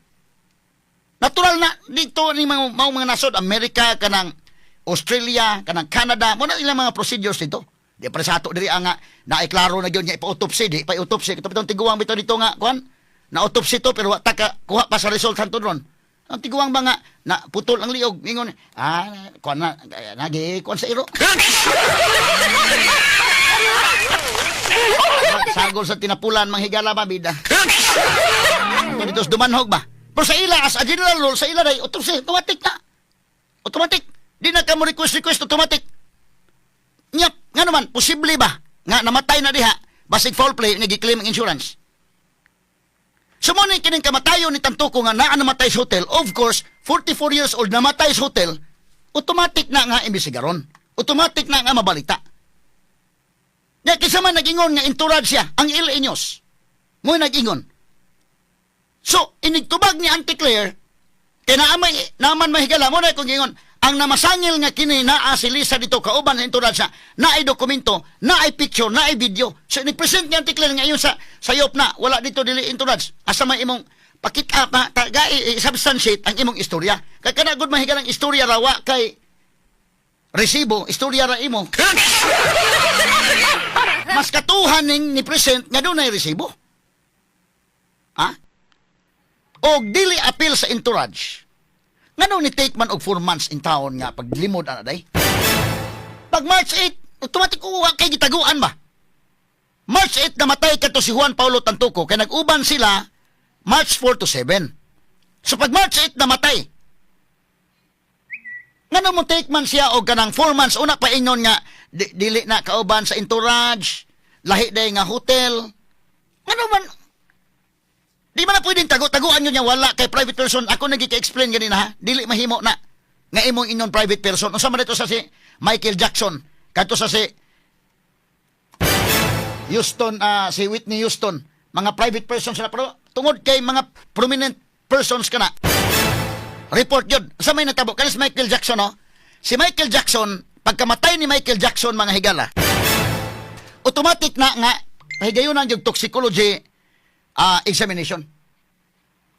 Natural na dito ni mga nasod Amerika, kanang Australia, kanang Canada, mo na ilang mga procedures dito. Di pa sa ato diri ang nga naiklaro na gyud nga ipa-autopsy, di pa autopsy. Kato bitong tiguang bitaw dito nga kuan. Na autopsy to pero wa ta ka kuha pa sa result hantud ron. Ang tiguang ba nga na putol ang liog ingon kuan na nagi kuan sa iro. Sagol sa tinapulan manghigala ba bida. Ito dito sa Dumanhog ba? Pero sa ila, as a general rule, sa ila day, autopsy, automatic na. Automatic. Di na ka mo request, request, automatic. Nyap, nga naman, posible ba? Nga namatay na diha, basig foul play, nag-claim ang insurance. So mo ni kining kamatayon ni Tantoco nga naa namatay sa hotel, of course, 44 years old namatay sa hotel, automatic na nga imbisigaron. Automatic na nga mabalita. Nya kinsa man nag-ingon nga entourage siya, ang LA News. Mo nag-ingon. So, inigtubag ni Auntie Claire, kay naamay, naman mahigala mo na kung ingon, ang namasangil nga kini naa si Lisa dito kauban sa entourage siya, naay dokumento, naay picture, naay video. So, nag-present ni Auntie Claire ngayon sa sayop na, wala dito dili entourage. Asa may imong pakita pa, taga, substantiate ang imong istorya. Kay kana gud mahigala ang istorya rawa kay resibo, istorya ra imo. Mas katuhan ning ni present nga dunay resibo. Ha? Og dili appeal sa entourage. Ngano ni take man og 4 months in town nga paglimod ana day? Pag March 8, automatic uwa kay gitaguan ba? March 8 namatay kadto si Juan Paulo Tantoco kay nag-uban sila March 4 to 7. So pag March 8 namatay, ngano mo take man siya og kanang 4 months una pa ingon nga dili na kauban sa entourage, lahi day nga hotel. Ngano man di man na pwedeng tago-taguan yun niya wala kay private person. Ako nagika-explain ganina ha. Dili mahimo na nga imong ingon private person. Unsa man dito sa si Michael Jackson, kadto sa si Houston, si Whitney Houston, mga private persons sila pero tungod kay mga prominent persons kana. Report yun. Sa may natabo, kanis Michael Jackson, no? Si Michael Jackson, pagkamatay ni Michael Jackson, mga higala, automatic na nga, pahigayon ang yung toxicology examination.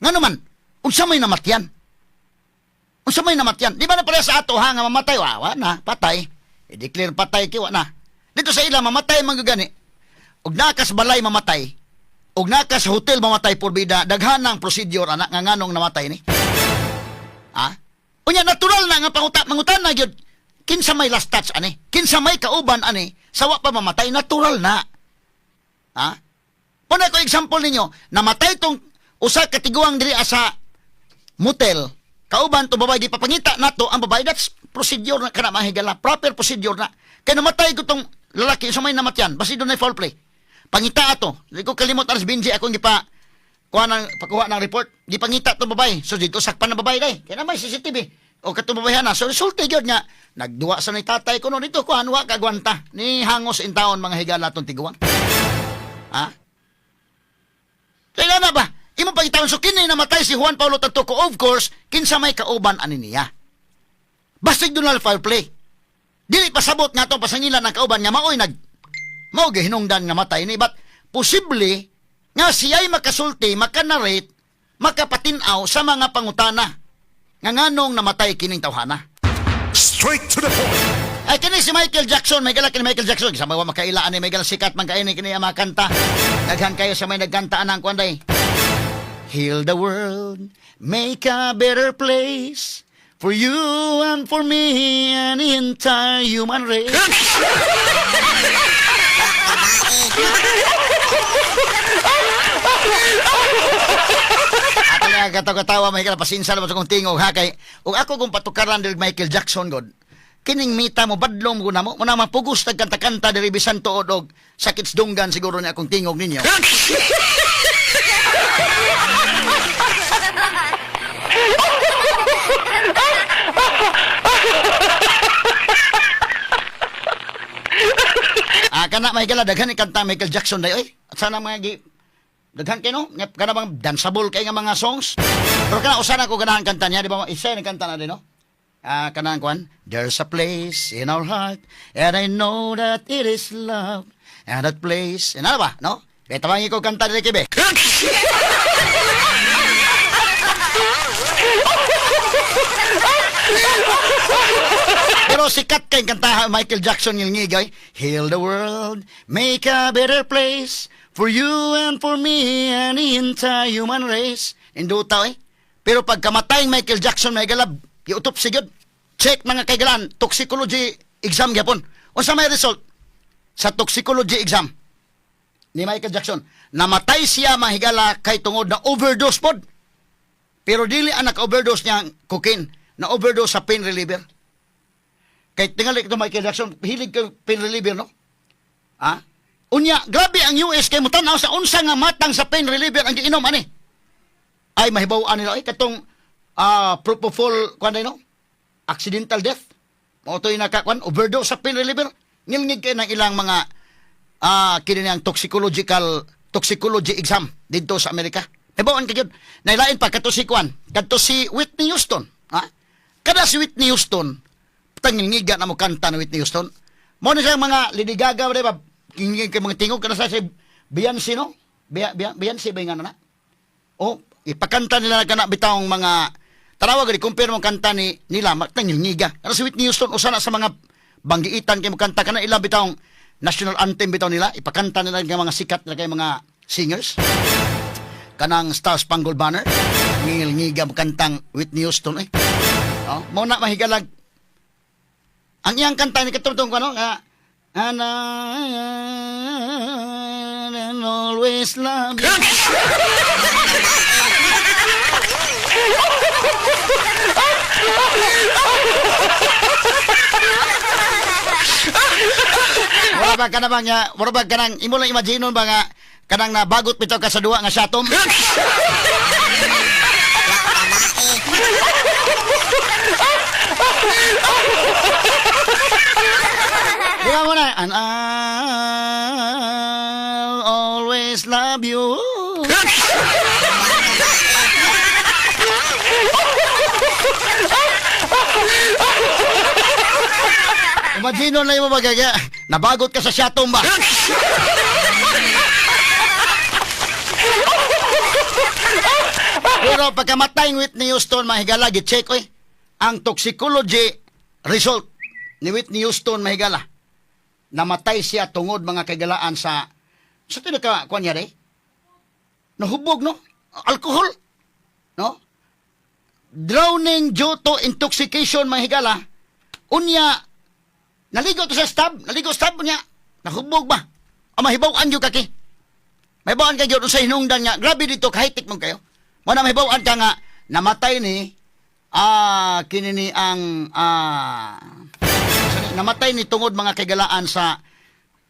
Nga naman, unsa may namatyan? Unsa may namatyan? Di ba na pala sa ato ha, nga mamatay, wa na, patay. I-declare patay, kiwa na. Dito sa ila, mamatay man gani. Og nakas balay mamatay, og nakas hotel mamatay porbida, daghan ang procedure anak nga nganong namatay ni. Ha? Unya natural na nga panguta mangutan na gyud kinsa may last touch ani? Kinsa may kauban ani? Sawa pa mamatay, natural na. Ha? Muna ko example ninyo, namatay tong usa ka tiguang diri sa motel, kauban to babae, gipapangita nato ang babae, that's procedure na kana mahigala, proper procedure na. Kay namatay ko tong lalaki sa may namatyan, basi doon na foul play. Pangita ato, di ko kalimot alas Benji akong gipa kuha ng pakuha ng report, gipangita to babae. So dito sakpan na babae day. Kay na may CCTV. O katong babae na. So resulte gyud nga nagduwa sa ni tatay kuno dito kuan wa kagwanta ni hangos in taon mga higala tong tiguang. Ha? Kaya na ba? Imo pagitaon so kini namatay si Juan Paulo Tantoco, of course, kinsa may kauban ani niya. Basig dunal foul play. Dili pasabot nga atong pasangilan ang kauban nga maoy nag mao gihinungdan nga matay ni, but posible nga siya'y makasulti, makanarrate, makapatinaw sa mga pangutana nga nganong namatay kining tawhana. Straight to the point. Ay kini si Michael Jackson, may gala kini Michael Jackson, sa mga makailaan ni may gala sikat man kaini kini ang mga kanta. Daghan kayo sa may nagkanta anang kuan day. Heal the world, make a better place for you and for me and the entire human race. Ato nga katawa-tawa may kala pasinsa naman sa kong tingog ha kay ug ako kung patukaran diri Michael Jackson god kining mita mo badlong mo na mo muna mapugos tag kanta-kanta diri bisan tuod og sakit sa dunggan siguro ni akong tingog ninyo. Ah, kana may gala daghan ni kanta Michael Jackson day oy. At sana mga gi daghan kay no, Nga- kana bang danceable kay nga mga songs. Pero kana usa na ko ganahan kanta niya, di ba? Isa ni kanta na din no. Ah, kanang kwan, there's a place in our heart and I know that it is love and that place, and ano ba, no? Be, tabangi ko kanta dili kibe. Pero sikat kay kantaha Michael Jackson yung ngigay. Heal the world, make a better place for you and for me and the entire human race. Induta eh. Pero pagkamatay Michael Jackson, may galab, giutopsy gyud. Check mga kaigalan, toxicology exam gyapon. Unsa may result? Sa toxicology exam ni Michael Jackson, namatay siya mahigala kay tungod na overdose pod. Pero dili ang naka-overdose niya cocaine, na overdose sa pain reliever. Kay tingali ito Michael Jackson, hilig kay pain reliever, no? Ha? Unya, grabe ang US kay mutan-aw sa unsa nga matang sa pain reliever ang giinom ani. Ay mahibaw-an nila ay katong propofol kuan no? Accidental death. Mao to'y nakakuan overdose sa pain reliever. Ngilngig kay ng ilang mga kini ang toxicological toxicology exam didto sa Amerika. Hibaw-an ka gyud. Nailain pa kadto si kuan, kadto si Whitney Houston, ha? Kada si Whitney Houston, tangilngiga na mo kanta ni Whitney Houston. Mo ni siyang mga Lady Gaga, di ba? Kingig kay mga tingog kana sa si Beyonce, no? Beyonce ba yung ano na? O, ipakanta nila na kana bitawng mga tarawa gani compare mo kanta ni nila tangilngiga. Kana si Whitney Houston usa na sa mga banggiitan kay mo kanta kana ila bitawng national anthem bitaw nila, ipakanta nila kay mga sikat nila kay mga singers. Kanang Star Spangled Banner, ngilngiga mo kantang Whitney Houston eh. Oh, mo na mahigalag ang iyang kanta ni katong ano nga and I always love you. Wala ba ka na ba nga, wala ba ka nang, imo lang imaginon ba nga, kanang nabagot bitaw ka sa duwa nga satom? Di ba mo na, and I'll always love you. Imagine lang yung mga nabagot ka sa syatom ba? Pero pagkamatay ng Whitney Houston, mahigala, gi-check oy. Ang toxicology result ni Whitney Houston, mahigala. Namatay siya tungod mga kagalaan sa tinaka kuan niya re? Nahubog, no? Alcohol. No? Drowning due to intoxication, mahigala. Unya, naligo to sa stab, naligo stab niya. Nahubog ba? O mahibaw-an gyud kaki. Mahibaw-an ka gyud sa hinungdan nga. Grabe dito kahitik mo kayo. Mo na mahibaw-an ka nga namatay ni kini ni ang namatay ni tungod mga kagalaan sa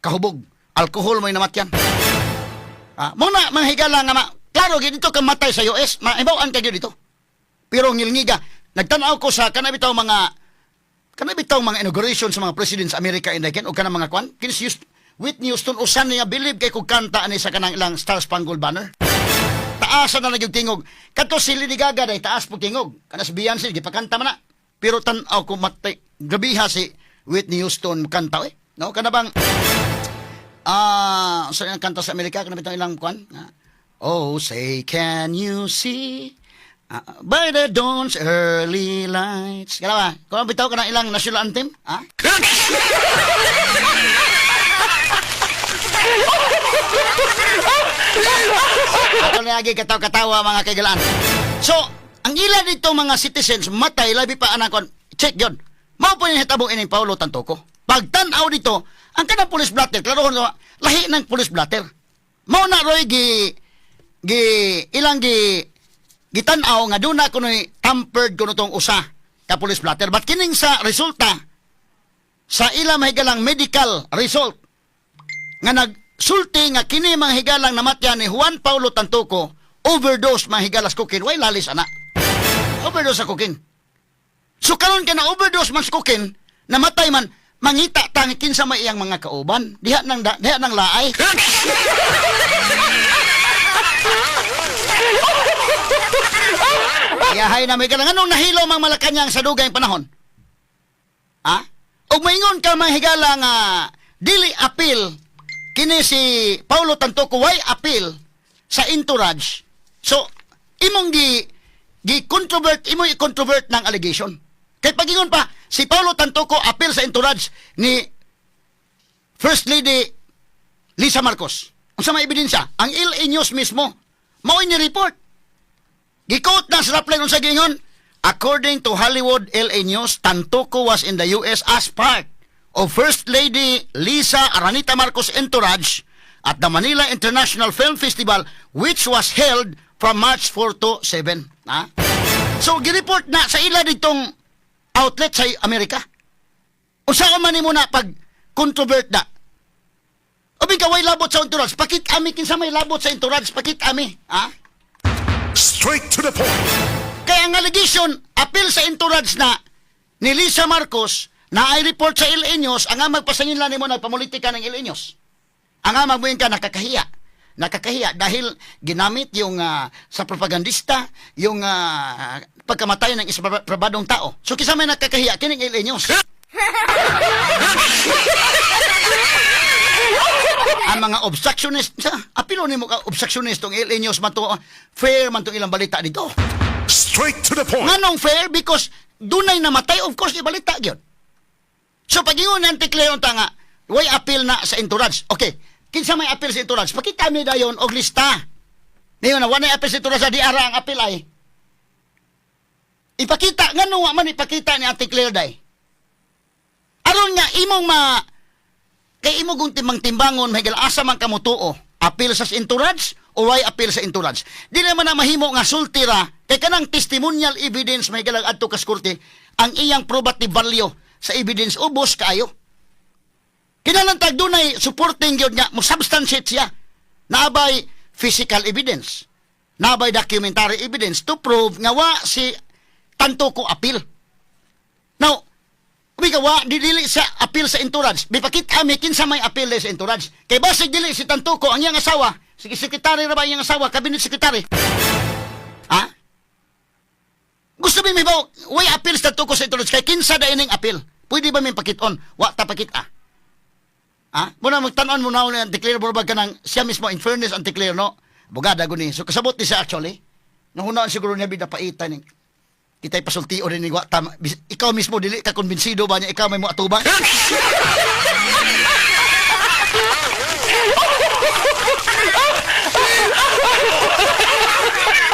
kahubog. Alkohol mo'y namatyan. Mo na mga higala nga klaro gyud dito ka matay sa US, mahibaw-an ka gyud dito. Pero ngilngiga, nagtan-aw ko sa kanang bitaw mga inauguration sa mga president sa Amerika indaken o kanang mga kwan kini si Whitney Houston usan niya believe kay kung kanta ani sa kanang ilang Star Spangled Banner. Taasan na nagyong tingog. Kadto si Lady Gaga day taas po tingog. Kana si Beyonce gipakanta man na. Pero tan-aw ko matay grabiha si Whitney Houston kanta eh. No kana bang sa ilang kanta sa Amerika kana bitong ilang kwan? Oh, say can you see by the dawn's early lights. Kana ba? Kung bitaw kana ilang national anthem? Ha? Ako na lagi kataw-katawa mga kaigalaan. So, ang ila dito mga citizens matay labi pa anang kon check yon. Mao po yung hitabo ining Paulo Tantoco. Pagtan-aw dito, ang kanang police blotter, klaro ko lahi ng police blotter. Mao na roy gi gi ilang gi gitan-aw nga duna kunoy tampered kuno tong usa ka police blotter. But kining sa resulta sa ila mahigalang medical result nga nagsulti nga kini mga higalang namatyan ni Juan Paulo Tantoco overdose mga higalas cocaine. Way lalis ana. Overdose sa cocaine. So karon ka na overdose man sa cocaine, namatay man, mangita tang kinsa may iyang mga kauban. Diha nang diha nang laay. Yahay na may galang. Anong nahilo mang Malacañang sa dugay panahon? Ha? Og maingon ka mga higala nga dili apil Kini si Paulo Tantoco way appeal sa entourage. So, imong gi gi controvert, imo i-controvert ng allegation. Kay pagingon pa si Paulo Tantoco appeal sa entourage ni First Lady Lisa Marcos. Unsa may ebidensya? Ang LA News mismo mao ni report. Gi-quote na sa Rappler, unsa giingon? "According to Hollywood LA News, Tantoco was in the US as part of First Lady Lisa Aranita Marcos entourage at the Manila International Film Festival, which was held from March 4 to 7." Ha? So, gireport na sa ila ditong outlet sa Amerika. Unsa man nimo na pag controvert na? Ubi ka way labot sa entourage, pakit ami kinsa may labot sa entourage, pakit ami, ha? Straight to the point. Kaya ang allegation, appeal sa entourage na ni Lisa Marcos na ay report sa LA News, ang magpasangin lang nimo nagpamulitika ng LA News. Ang magbuhin ka nakakahiya. Nakakahiya dahil ginamit yung sa propagandista yung pagkamatay ng isang pribadong tao. So kinsa may nakakahiya, kining LA News. Ang mga obstructionist sa apilo nimo ka obstructionist tong LA News man to, fair man tong ilang balita dito. Straight to the point. Nganong fair? Because dunay namatay, of course, ibalita gyud. So pag ingon ni Auntie Claire unta nga, way appeal na sa entourage. Okay, kinsa may appeal sa entourage? Pakita mi dayon og lista. Ngayon na, wala appeal sa entourage, di ara ang appeal ay. Ipakita, ngano wa man ipakita ni Auntie Claire day? Aron nga imong ma kay imo kung timbang-timbangon mahigala asa man ka motuo, appeal sa entourage o way appeal sa entourage. Di naman na mahimo nga sulti ra kay kanang testimonial evidence, mahigala, adto kas korte ang iyang probative value sa evidence ubos kaayo. Kinahanglan tag dunay supporting gyud nga mo substantiate siya. Naabay physical evidence. Naabay documentary evidence to prove nga wa si Tantoco appeal. Now, ubi ka wa di dili sa appeal sa entourage. Bipakita mi kinsa may appeal sa entourage. Kay basig dili si Tantoco, ang iyang asawa, sige, secretary ra ba iyang asawa, cabinet secretary? Ha? Gusto mi mibaw, way appeal sa Tantoco sa entourage kay kinsa da ining appeal? Pwede ba mi pakiton? Wa ta pakita. Ha? Muna magtan-on mo na ang declare ba ka ng siya mismo, in fairness ang declare, no? Bugada guni. So kasabot ni siya actually. Nahunaan siguro niya bida paita ni kita'y pasulti o rin ni wa tama. Ikaw mismo dili ka kumbinsido ba niya ikaw may mo atubang?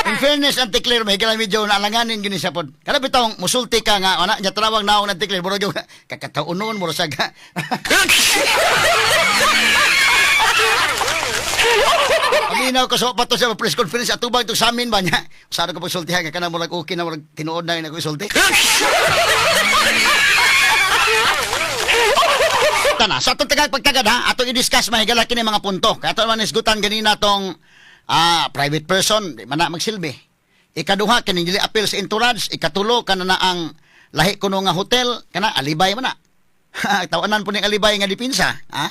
In fairness, Auntie Claire, may higala medyo naalanganin gini siya pod. Kada bitong musulti ka nga, ana, nya tanawang naong Auntie Claire, murag yung kakataunon, murag siya ka. Paminaw ko sa pa to sa press conference atubang to sa amin ba niya. Sana ko pagsultihan ka kana murag okay na, murag tinuod na ako isulti. Tana, sa atong tagag pagtagad ha, atong i-discuss mahigala kini mga punto. Kaya ato man isgutan ganina tong private person, di man na magsilbi. Ikaduha, kining dili appeal sa entourage. Ikatulo, kana na ang lahi kuno nga hotel, kana alibay man na. Tawanan po ning alibay nga dipinsa. Ha?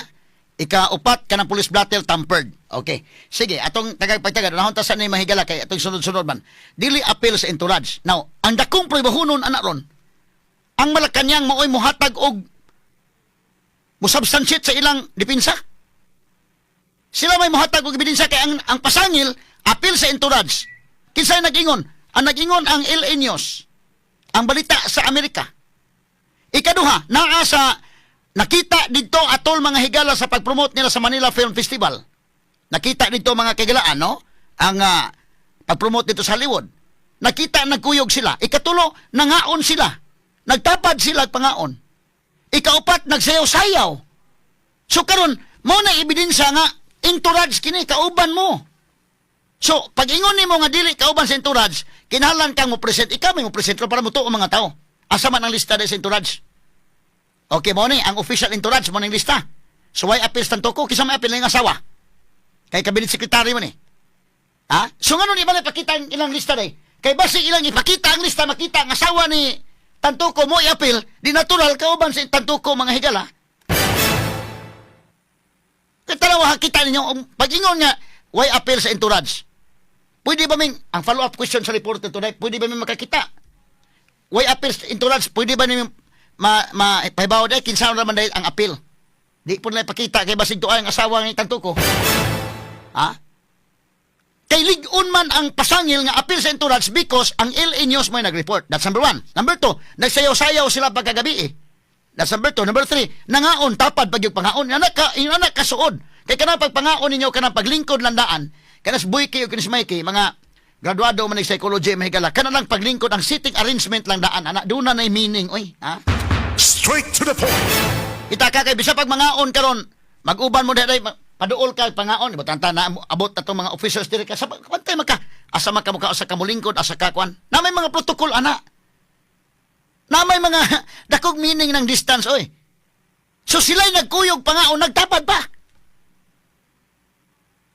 Ikaupat, kanang police blotter tampered. Okay. Sige, atong tagag pagtagad, unahon ta sa ni mahigala kay atong sunod-sunod man. Dili appeal sa entourage. Now, ang dakong pruibahunon ana ron, ang Malacañang maoy mohatag og musubstantiate sa ilang dipinsa. Sila may mohatag og ebidensya kay ang pasangil appeal sa entourage. Kinsay nag-ingon? Ang nag-ingon ang LA News. Ang balita sa Amerika. Ikaduha, naa sa nakita didto atol mga higala sa pag-promote nila sa Manila Film Festival. Nakita didto mga kagilaan, no? Ang pag-promote dito sa Hollywood. Nakita nagkuyog sila. Ikatulo, nangaon sila. Nagtapad sila at pangaon. Ikaupat, nagsayaw-sayaw. So karon, mo na ebidensya nga entourage kini kauban mo. So, pag ingon nimo nga dili kauban sa entourage, kinahanglan kang mo present, ikaw may mo present para mo ang mga tao. Asa man ang lista sa entourage? Okay, mo ni ang official entourage mo ning lista. So why appeal sa Tantoco? Kinsa may appeal ng asawa? Kay cabinet secretary mo ni. Ha? So ngano ni ba ipakita ang ilang lista day? Kay basi ilang ipakita ang lista, makita ang asawa ni Tantoco mo i-appeal, di natural kauban sa Tantoco mga higala. Kaya tanawa kita ninyo, pag ingon nga, why appeal sa entourage? Pwede ba ming, ang follow-up question sa reporter today, pwede ba ming makakita? Why appeal sa entourage? Pwede ba ming ma, ma, pahibaw day, kinsa naman day ang appeal? Di po nila ipakita kay basig tuay ang asawa ni Tantoco. Ha? Kay lig-on man ang pasangil nga apil sa entourage because ang LA News may nag-report. That's number one. Number two, nagsayaw-sayaw sila pagkagabi eh. That's number two. Number three, nangaon, tapad pag yung pangaon. Anak kasuod. Kay kanang pagpangaon ninyo, kanang paglingkod landaan, kanas Boyke o kanas Mikey, mga graduado man ng psychology, mahigala, kana lang paglingkod, ang sitting arrangement lang daan, anak, doon na meaning, oy, ha? Straight to the point. Kita ka kay bisa pag mangaon karon, mag-uban mo dai paduol ka pangaon, butang na abot na tong mga officials diri ka sa pantay maka asa man ka mukha asa ka molingkod, asa ka kwan. Na may mga protocol ana. Na may mga dakog meaning ng distance oy. So sila'y nagkuyog pangaon, nagtapad pa.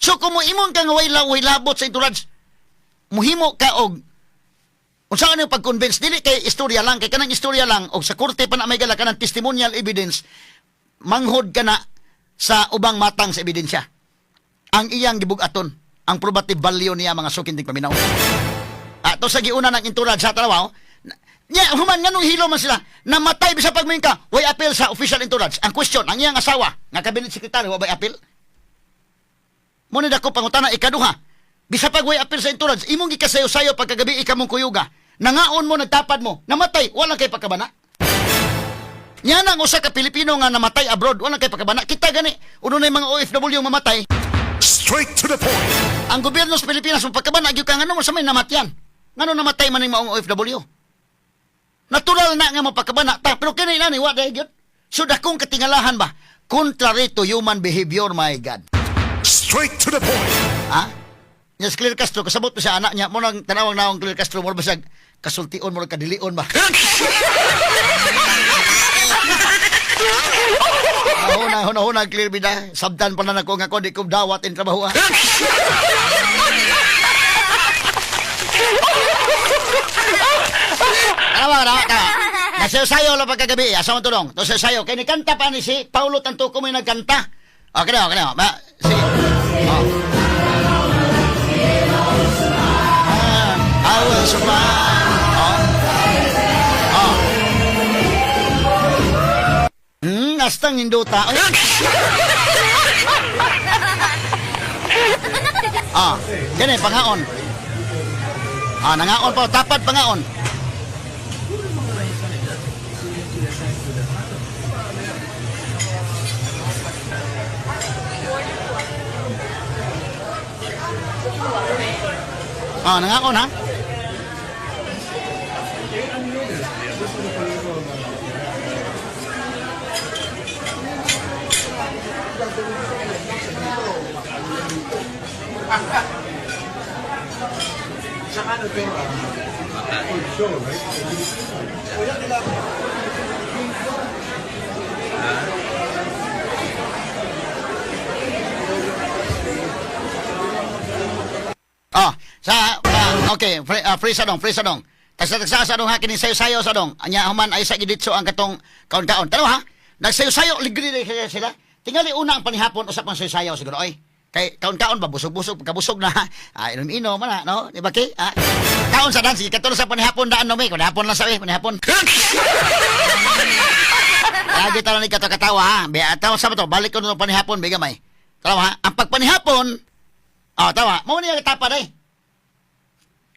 So kung moingon ka nga way labot sa entourage, muhimo ka og unsa ano yung pag-convince dili kay istorya lang, kay kanang istorya lang og sa korte pa na may gala kanang testimonial evidence, manghod ka na sa ubang matang sa ebidensya ang iyang gibugaton, ang probative value niya, mga suking tigpaminaw. Ato sa giuna ng entourage sa tanaw niya human nganong hilo man sila namatay bisa pag ka way appeal sa official entourage. Ang question, ang iyang asawa nga cabinet secretary, wa bay appeal mo ni dako pangutana? Ikaduha, bisa pag way appeal sa entourage, imong gikasayo-sayo pagkagabi ikamong kuyuga, nangaon mo, nagtapad mo, namatay, wala kay pagkabana. Nya nang usa ka Pilipino nga namatay abroad, wala kay pagkabana. Kita gani, uno na yung mga OFW mamatay, Straight to the point. Ang gobyerno sa Pilipinas mo pagkabana gyud ka ngano mo sa may namatyan. Ngano namatay man ning maong OFW? Natural na nga mapagkabana ta, pero kini na ni wa dahil gyud. So dakong katingalahan ba? Contrary to human behavior, my God. Straight to the point. Ha? Nya si Claire Castro, kasabot mo siya anak niya, mo nang tanawang naong Claire Castro, mo ba siya kasultion, mo kadilion ba? Huna, huna, huna, clear bida. Sabtan pa na nako nga ko, di ko dawat in trabaho. Ah. Tama, tama, tama. Nasayo-sayo lang pagkagabi. Asa mo tulong? To sayo. Kaya ni kanta pa ni si Paulo Tantoco may nagkanta. Okay na, okay na. Ma, sige. Oh. Ah, I will survive. Oh. Oh. Astang induta. Ay. Ah, kini pangaon. Ah, nangaon pa, tapad pangaon. Ah, nangaon ha? Ah, sa ah, okay, free, free sa dong, free sa dong. Tagsa-tagsa sa dong ha, kini sayo-sayo sa dong. Anya human ay sa giditso ang katong kaon-kaon. Tanaw ha. Nagsayo-sayo ligri sila sila. Tingali una ang panihapon usap ang sayo-sayo siguro oy. Kay kaon-kaon ba busog-busog pagkabusog na. Ah, inom-inom man na, no? Di ba kay? Ah, kaon sa dan sige katulad sa panihapon daan no may. Panihapon lang sa eh, panihapon. Lagi tara ni katawa ha. Be, tawa sa to, balik ko no panihapon be gamay. Tanaw ha, ang pagpanihapon. Ah, tawa. Mao niya tapad ay.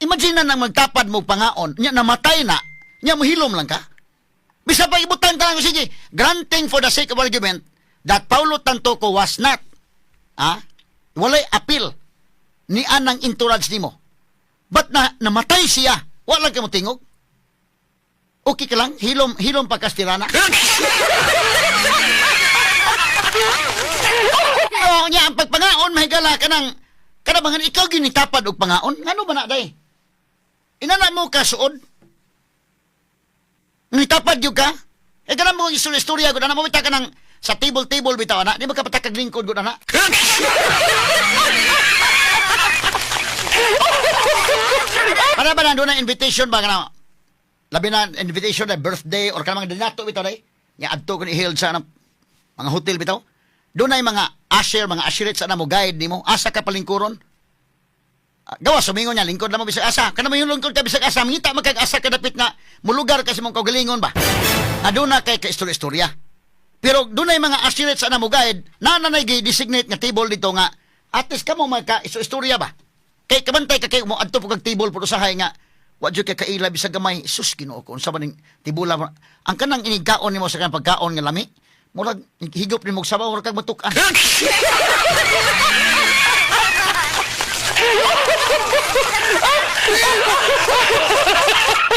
Imagine na nang magtapad mo pangaon, nya namatay na, nya mohilom lang ka. Bisa pa ibutang ka lang, sige, granting for the sake of argument that Paulo Tantoco was not, ah, walay appeal ni anang entourage nimo. But na namatay siya, wala ka mo tingog. Okay ka lang, hilom, hilom pa kastirana. Oo, niya, ang pagpangaon, mahigala ka ng, kada mga ikaw ginitapad og pangaon, ngano ba na day? Inana mo ka suod? Nitapad gyud ka? Eh kana mo istorya istorya gud ana mo bitaw ka ng sa table table bitaw ana, di ba ka patakag lingkod gud ana? Para ba na doon na invitation ba kana? Labi na invitation na birthday or kanang mga dinato bitaw day. Nya adto ko ni held sa mga hotel bitaw. Doon na mga usher, mga usherette sa na mo guide nimo. Asa ka palingkuron? Ah, gawa sumingon niya lingkod na mo bisag asa. Kana mo yung lingkod ka bisag asa, mangita man kag asa kadapit nga mulugar kasi mong kaugalingon ba. Na doon na kay ka istorya-istorya. Pero dunay mga usherettes na mo guide, na nanay designate nga table dito nga at least kamo magka istorya ba. Kay kabantay ka kay mo adto po kag table po usahay nga wa jud kay kaila bisag gamay. Sus, Ginoo ko, unsa ba ning tibula ba? Ang kanang inigkaon nimo sa kanang pagkaon nga lami, murag higop nimo og sabaw, murag kag matuk-an.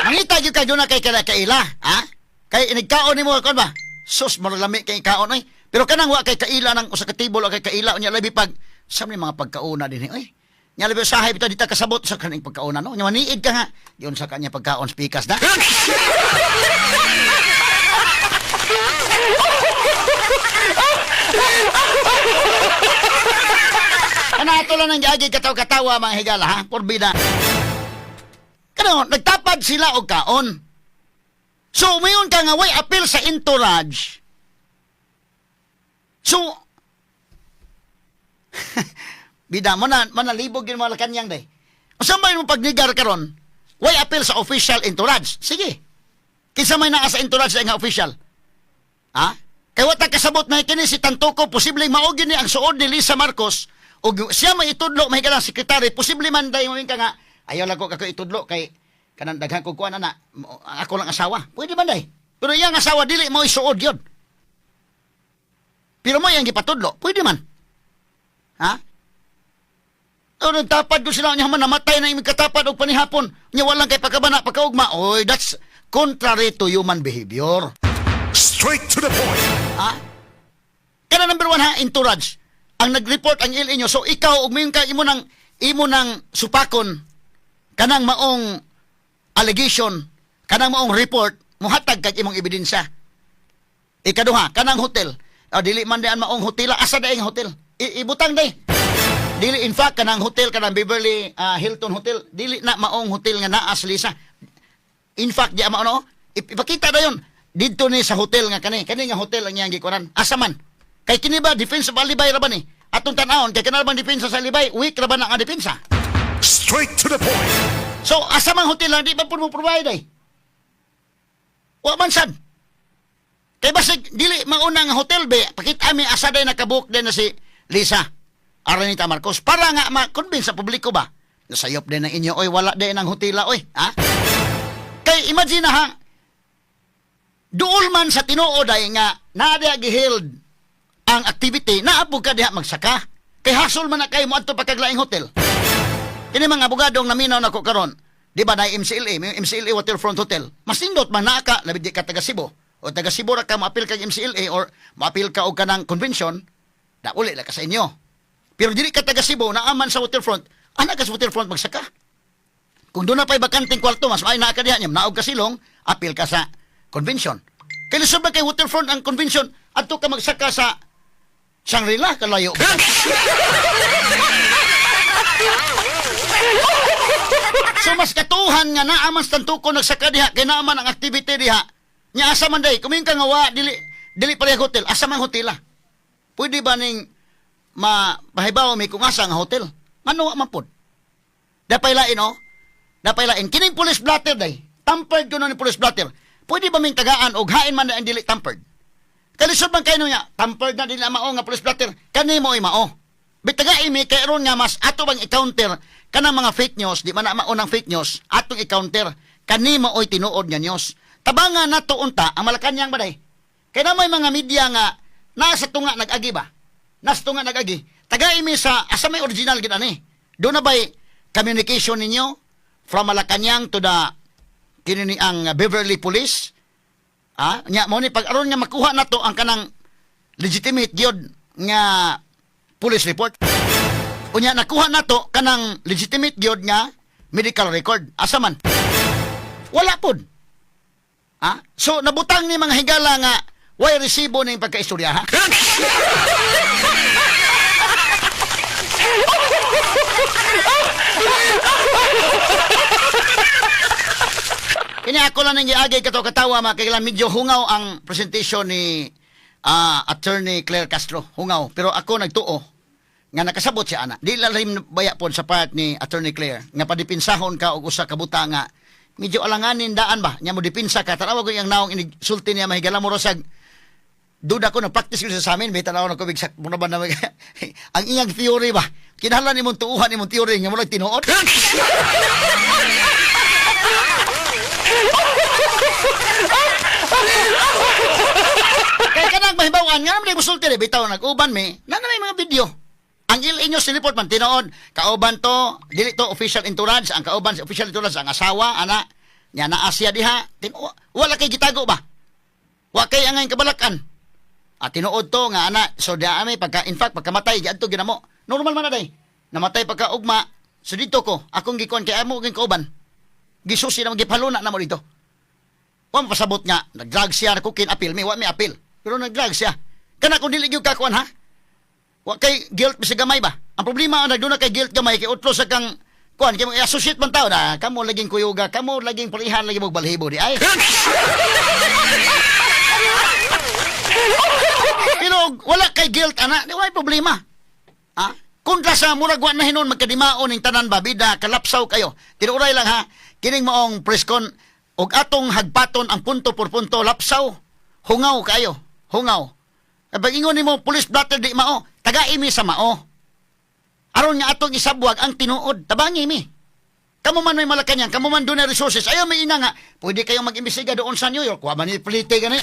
Mangita gyud kay na kay kaila kaila, ha? Kay inigkaon nimo kon ba? Sus, murag lami kay kaon oy. Pero kanang wa kay kaila ng usa ka table, wa kay kaila unya, labi pag sa may mga pagkauna dinhi oy. Nya labi usahay bitaw di ta kasabot sa kaning pagkauna, no. Nya maniid ka nga, yun sa kanya pagkaon spikas na. Kana ato lang ang giagi kataw-katawa, mga higala, ha, porbida. Kano, nagtapad sila og kaon. So, umayon ka nga way appeal sa entourage. So, bida mo na, manalibog yun Malacanang day. Unsa may mo pagnigar karon? Way appeal sa official entourage. Sige. Kinsa may naa sa entourage nga official? Ha? Kay wa ta kasabot na kini si Tantoco, posible mao gyud ni ang suod ni Lisa Marcos ug siya may itudlo may kanang sekretary, posible man day mo ka nga ayaw lang ko kako itudlo kay kanang daghan ko kuan ana ako lang asawa. Pwede man day. Pero iyang asawa dili mo isuod yun. Pero mo iyang gipatudlo, pwede man. Ha? O nagtapad ko sila niya man namatay na imong katapad og panihapon. Nya walang kay pagkabana pagkaugma. Oy, that's contrary to human behavior. Straight to the point. Ha? Kana number one ha, entourage. Ang nag-report ang LA nyo. So ikaw, ug mayon ka imo nang supakon kanang maong allegation, kanang maong report, muhatag kag imong ebidensya. Ikaduha, kanang hotel. O, dili man dian maong hotel, asa daing hotel? Ibutang day. Dili in fact kanang hotel, kanang Beverly Hilton Hotel, dili na maong hotel nga naa sa Lisa. In fact, di mao no, ipakita dayon didto ni sa hotel nga kani, kani nga hotel ang iyang gikunan. Asa man? Kay kini ba defense of alibi ra ba ni? Atong tan-awon kay kanang bang depensa sa alibi, weak ra ba na nga depensa? Straight to the point. So asa man hotel lang di ba pud mo provide ay? Wa man sad. Kay basig dili mauna nga hotel be, pakita mi asa day nakabook din na si Lisa Aranita Marcos para nga ma-convince sa publiko ba. Nasayop din ang inyo oy, wala din ang hotela oy, ha? Kay imagine na ha, duol man sa tinuod ay nga naa diha giheld ang activity, naabog ka diha magsaka. Kay hasol man na kayo mo adto pa kag laing hotel. Kini mga abogadong naminaw nako karon, di ba na MCLA, may MCLA Waterfront Hotel. Mas nindot man naa ka, labi di ka taga Cebu. O taga Cebu ra ka, moapil kag MCLA or moapil ka og kanang convention, da uli la ka sa inyo. Pero dili ka taga Cebu, naaman sa Waterfront, ana ka sa Waterfront magsaka. Kung doon na pa'y bakanteng kwarto, mas may naa ka diha niya, naog ka silong, apil ka sa convention. Kay lisod ba kay Waterfront ang convention, adto ka magsaka sa Shangri-La, kalayo. So mas katuhan nga naa man sa Tantoco nagsaka diha kay naa man ang activity diha. Nya asa man day, kumin ka nga wa dili dili pareha hotel, asa man hotel ah? Pwede ba ning ma pahibaw mi kung asa nga hotel? Ngano wa man pod? Dapay lain oh. Dapay lain kining police blotter day. Tampered kuno ni police blotter. Pwede ba ming tagaan og hain man na ang dili tampered? Kalisod man kayo niya, tampered na dili na mao nga police blotter, kani mo ay mao. Bitaga mi kay aron nga mas ato bang i-counter kanang mga fake news, di man na mao ng fake news, atong i-counter kani maoy tinuod nga news. Tabangan nato unta ang Malacanang ba day. Kay na may mga media nga nasa tunga nag-agi ba? Nasa tunga nag-agi. Tagay mi sa asa may original gid ani. Doon na ba'y communication ninyo from Malacanang to the kini ni ang Beverly Police? Ah, nya mo ni pag aron nga makuha nato ang kanang legitimate gyud nga police report. Unya nakuha nato kanang legitimate gyud nga medical record. Asa man? Wala pod. Ah, so nabutang ni mga higala nga way resibo ning pagkaistorya ha. Kini ako lang nang giagay kato katawa, mga kailan, medyo hungaw ang presentation ni Attorney Claire Castro. Hungaw. Pero ako nagtuo nga nakasabot siya ana. Di lalim baya pod sa part ni Attorney Claire nga padipinsahon ka og usa ka buta nga medyo alanganin daan ba nya mo dipinsa ka. Tanawa ko iyang naong inigsulti niya, mahigala mo rosag Duda ko na practice ko sa amin, may tanaw na ko bigsak mo na ba na ang iyang theory ba? Kinahanglan nimong tuuhan imong theory nga murag tinuod. Kay kanang mahibaw-an nga naman musulti rin, bitaw nag-uban mi, na may mga video. Ang il inyo sinipot man tinuod, kauban to, dili to official entourage, ang kauban sa official entourage ang asawa, ana, nya naa siya diha, tinuod, wala kay gitago ba? Wa kay angay kabalakan. At tinuod to nga ana, so diha ami pagka in fact pagkamatay giadto ginamo. Normal man na day. Namatay pagka ugma, so dito ko akong gikuan kay amo ging kauban. Gisusi na gipaluna na mo dito. Wa mo pasabot nga nag-drug siya cocaine appeal mi wa mi appeal. Pero nag-drug siya. Kana kung dili gyud ka kuan ha. Wa kay guilt bisag gamay ba? Ang problema ang nagduna kay guilt gamay kay utlo sa kang kuan kay mo i-associate man tao na kamo laging kuyuga, kamo laging parihan lagi mo balhibo di ay. Pero wala kay guilt ana, di wala problema. Ha? Kontra sa murag wa na hinon magkadimaon ning tanan ba bida kalapsaw kayo. Tinuray lang ha, kining maong press con og atong hagpaton ang punto por punto lapsaw. Hungaw kayo, hungaw. Kapag ingon nimo police blotter di mao, tagai mi sa mao. Aron nga atong isabwag ang tinuod, tabangi mi. Kamo man may Malacanang, kamo man doon resources, ayaw may ina nga, pwede kayong mag-imbestiga doon sa New York, wa man ni plite gani.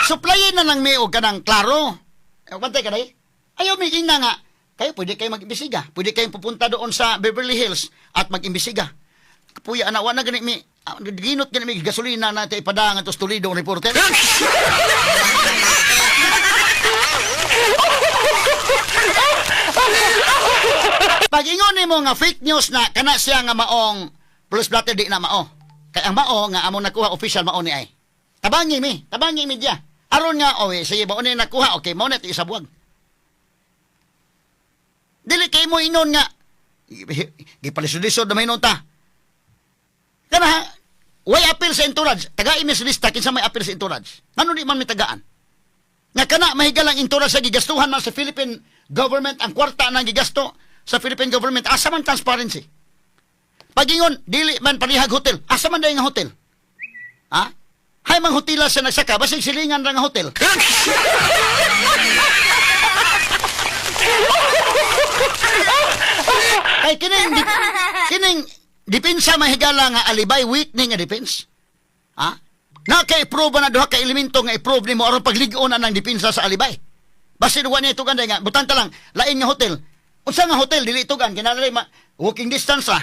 Supplyin na lang mi og kanang klaro. Eh, bantay ka day. Ayaw mi ina nga. Kayo pwede kayo mag-imbestiga. Pwede kayong pupunta doon sa Beverly Hills at mag-imbestiga. Puya ana wa na gani mi ginot gani mi gasolina na tayo ipadang atos Toledo ang reporter. Pag ingon nimo nga fake news na kana siya nga maong plus blatter di na mao. Kay ang mao nga among nakuha official mao ni ay. Tabangi mi, tabangi media. Aron nga oy sige mao ni nakuha, okay mao na ito isabuag. Dili kay mo inon nga gipalisod-lisod na may ta. Kana ha, way appeal sa entourage. Tagai mi sa lista kinsa may appeal sa entourage. Ngano di man mi tagaan? Nga kana mahigalang entourage sa gigastuhan man sa Philippine government ang kwarta nang gigasto sa Philippine government asa man transparency. Pagingon dili man parihag hotel, asa man dai nga hotel? Ha? Hay mang hotela sa nagsaka basig silingan ra nga hotel. Kay kining kining depensa mahigala nga alibay weak ni nga defense. Ha? Na kay i-prove na duha ka elemento nga i-prove nimo aron paglig-on na ng depensa sa alibay. Basin wa niya itugan nga butang ta lang lain nga hotel. Unsa nga hotel dili itugan kinahanglan walking distance ra.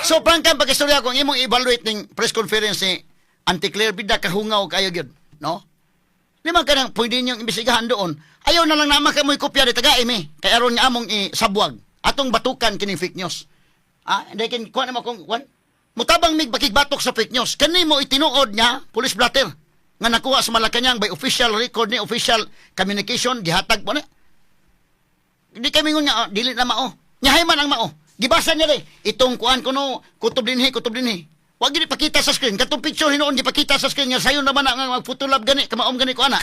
So prangka pag-istorya ko ang imong evaluate ning press conference ni Auntie Claire bida kahungaw kayo gyud, no? Di man kanang pwede niyong imbestigahan doon. Ayaw na lang naman kamoy kopya di taga mi. Kay aron nga among isabwag. Atong batukan kining fake news. Ah, hindi kin kuha naman kung kuan. Mutabang mig bakigbatok sa fake news. Kani mo itinuod niya police blotter nga nakuha sa Malacanang by official record ni official communication gihatag po na. Hindi kami ngun nga dili na mao. Nyahay man ang mao. Gibasa niya rin. Itong kuan kuno kutob dinhi, kutob dinhi. Wag gid ipakita sa screen. Katong picture hinuon gipakita sa screen nga sayon naman na nga magphotolab gani kamaom gani ko ana.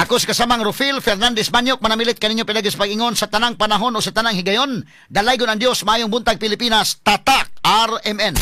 Ako sa kasamang Rufil Fernandez Manyok manamilit kaninyo pinagis pag-ingon sa tanang panahon o sa tanang higayon. Dalaygon ang Dios maayong buntag Pilipinas. Tatak RMN.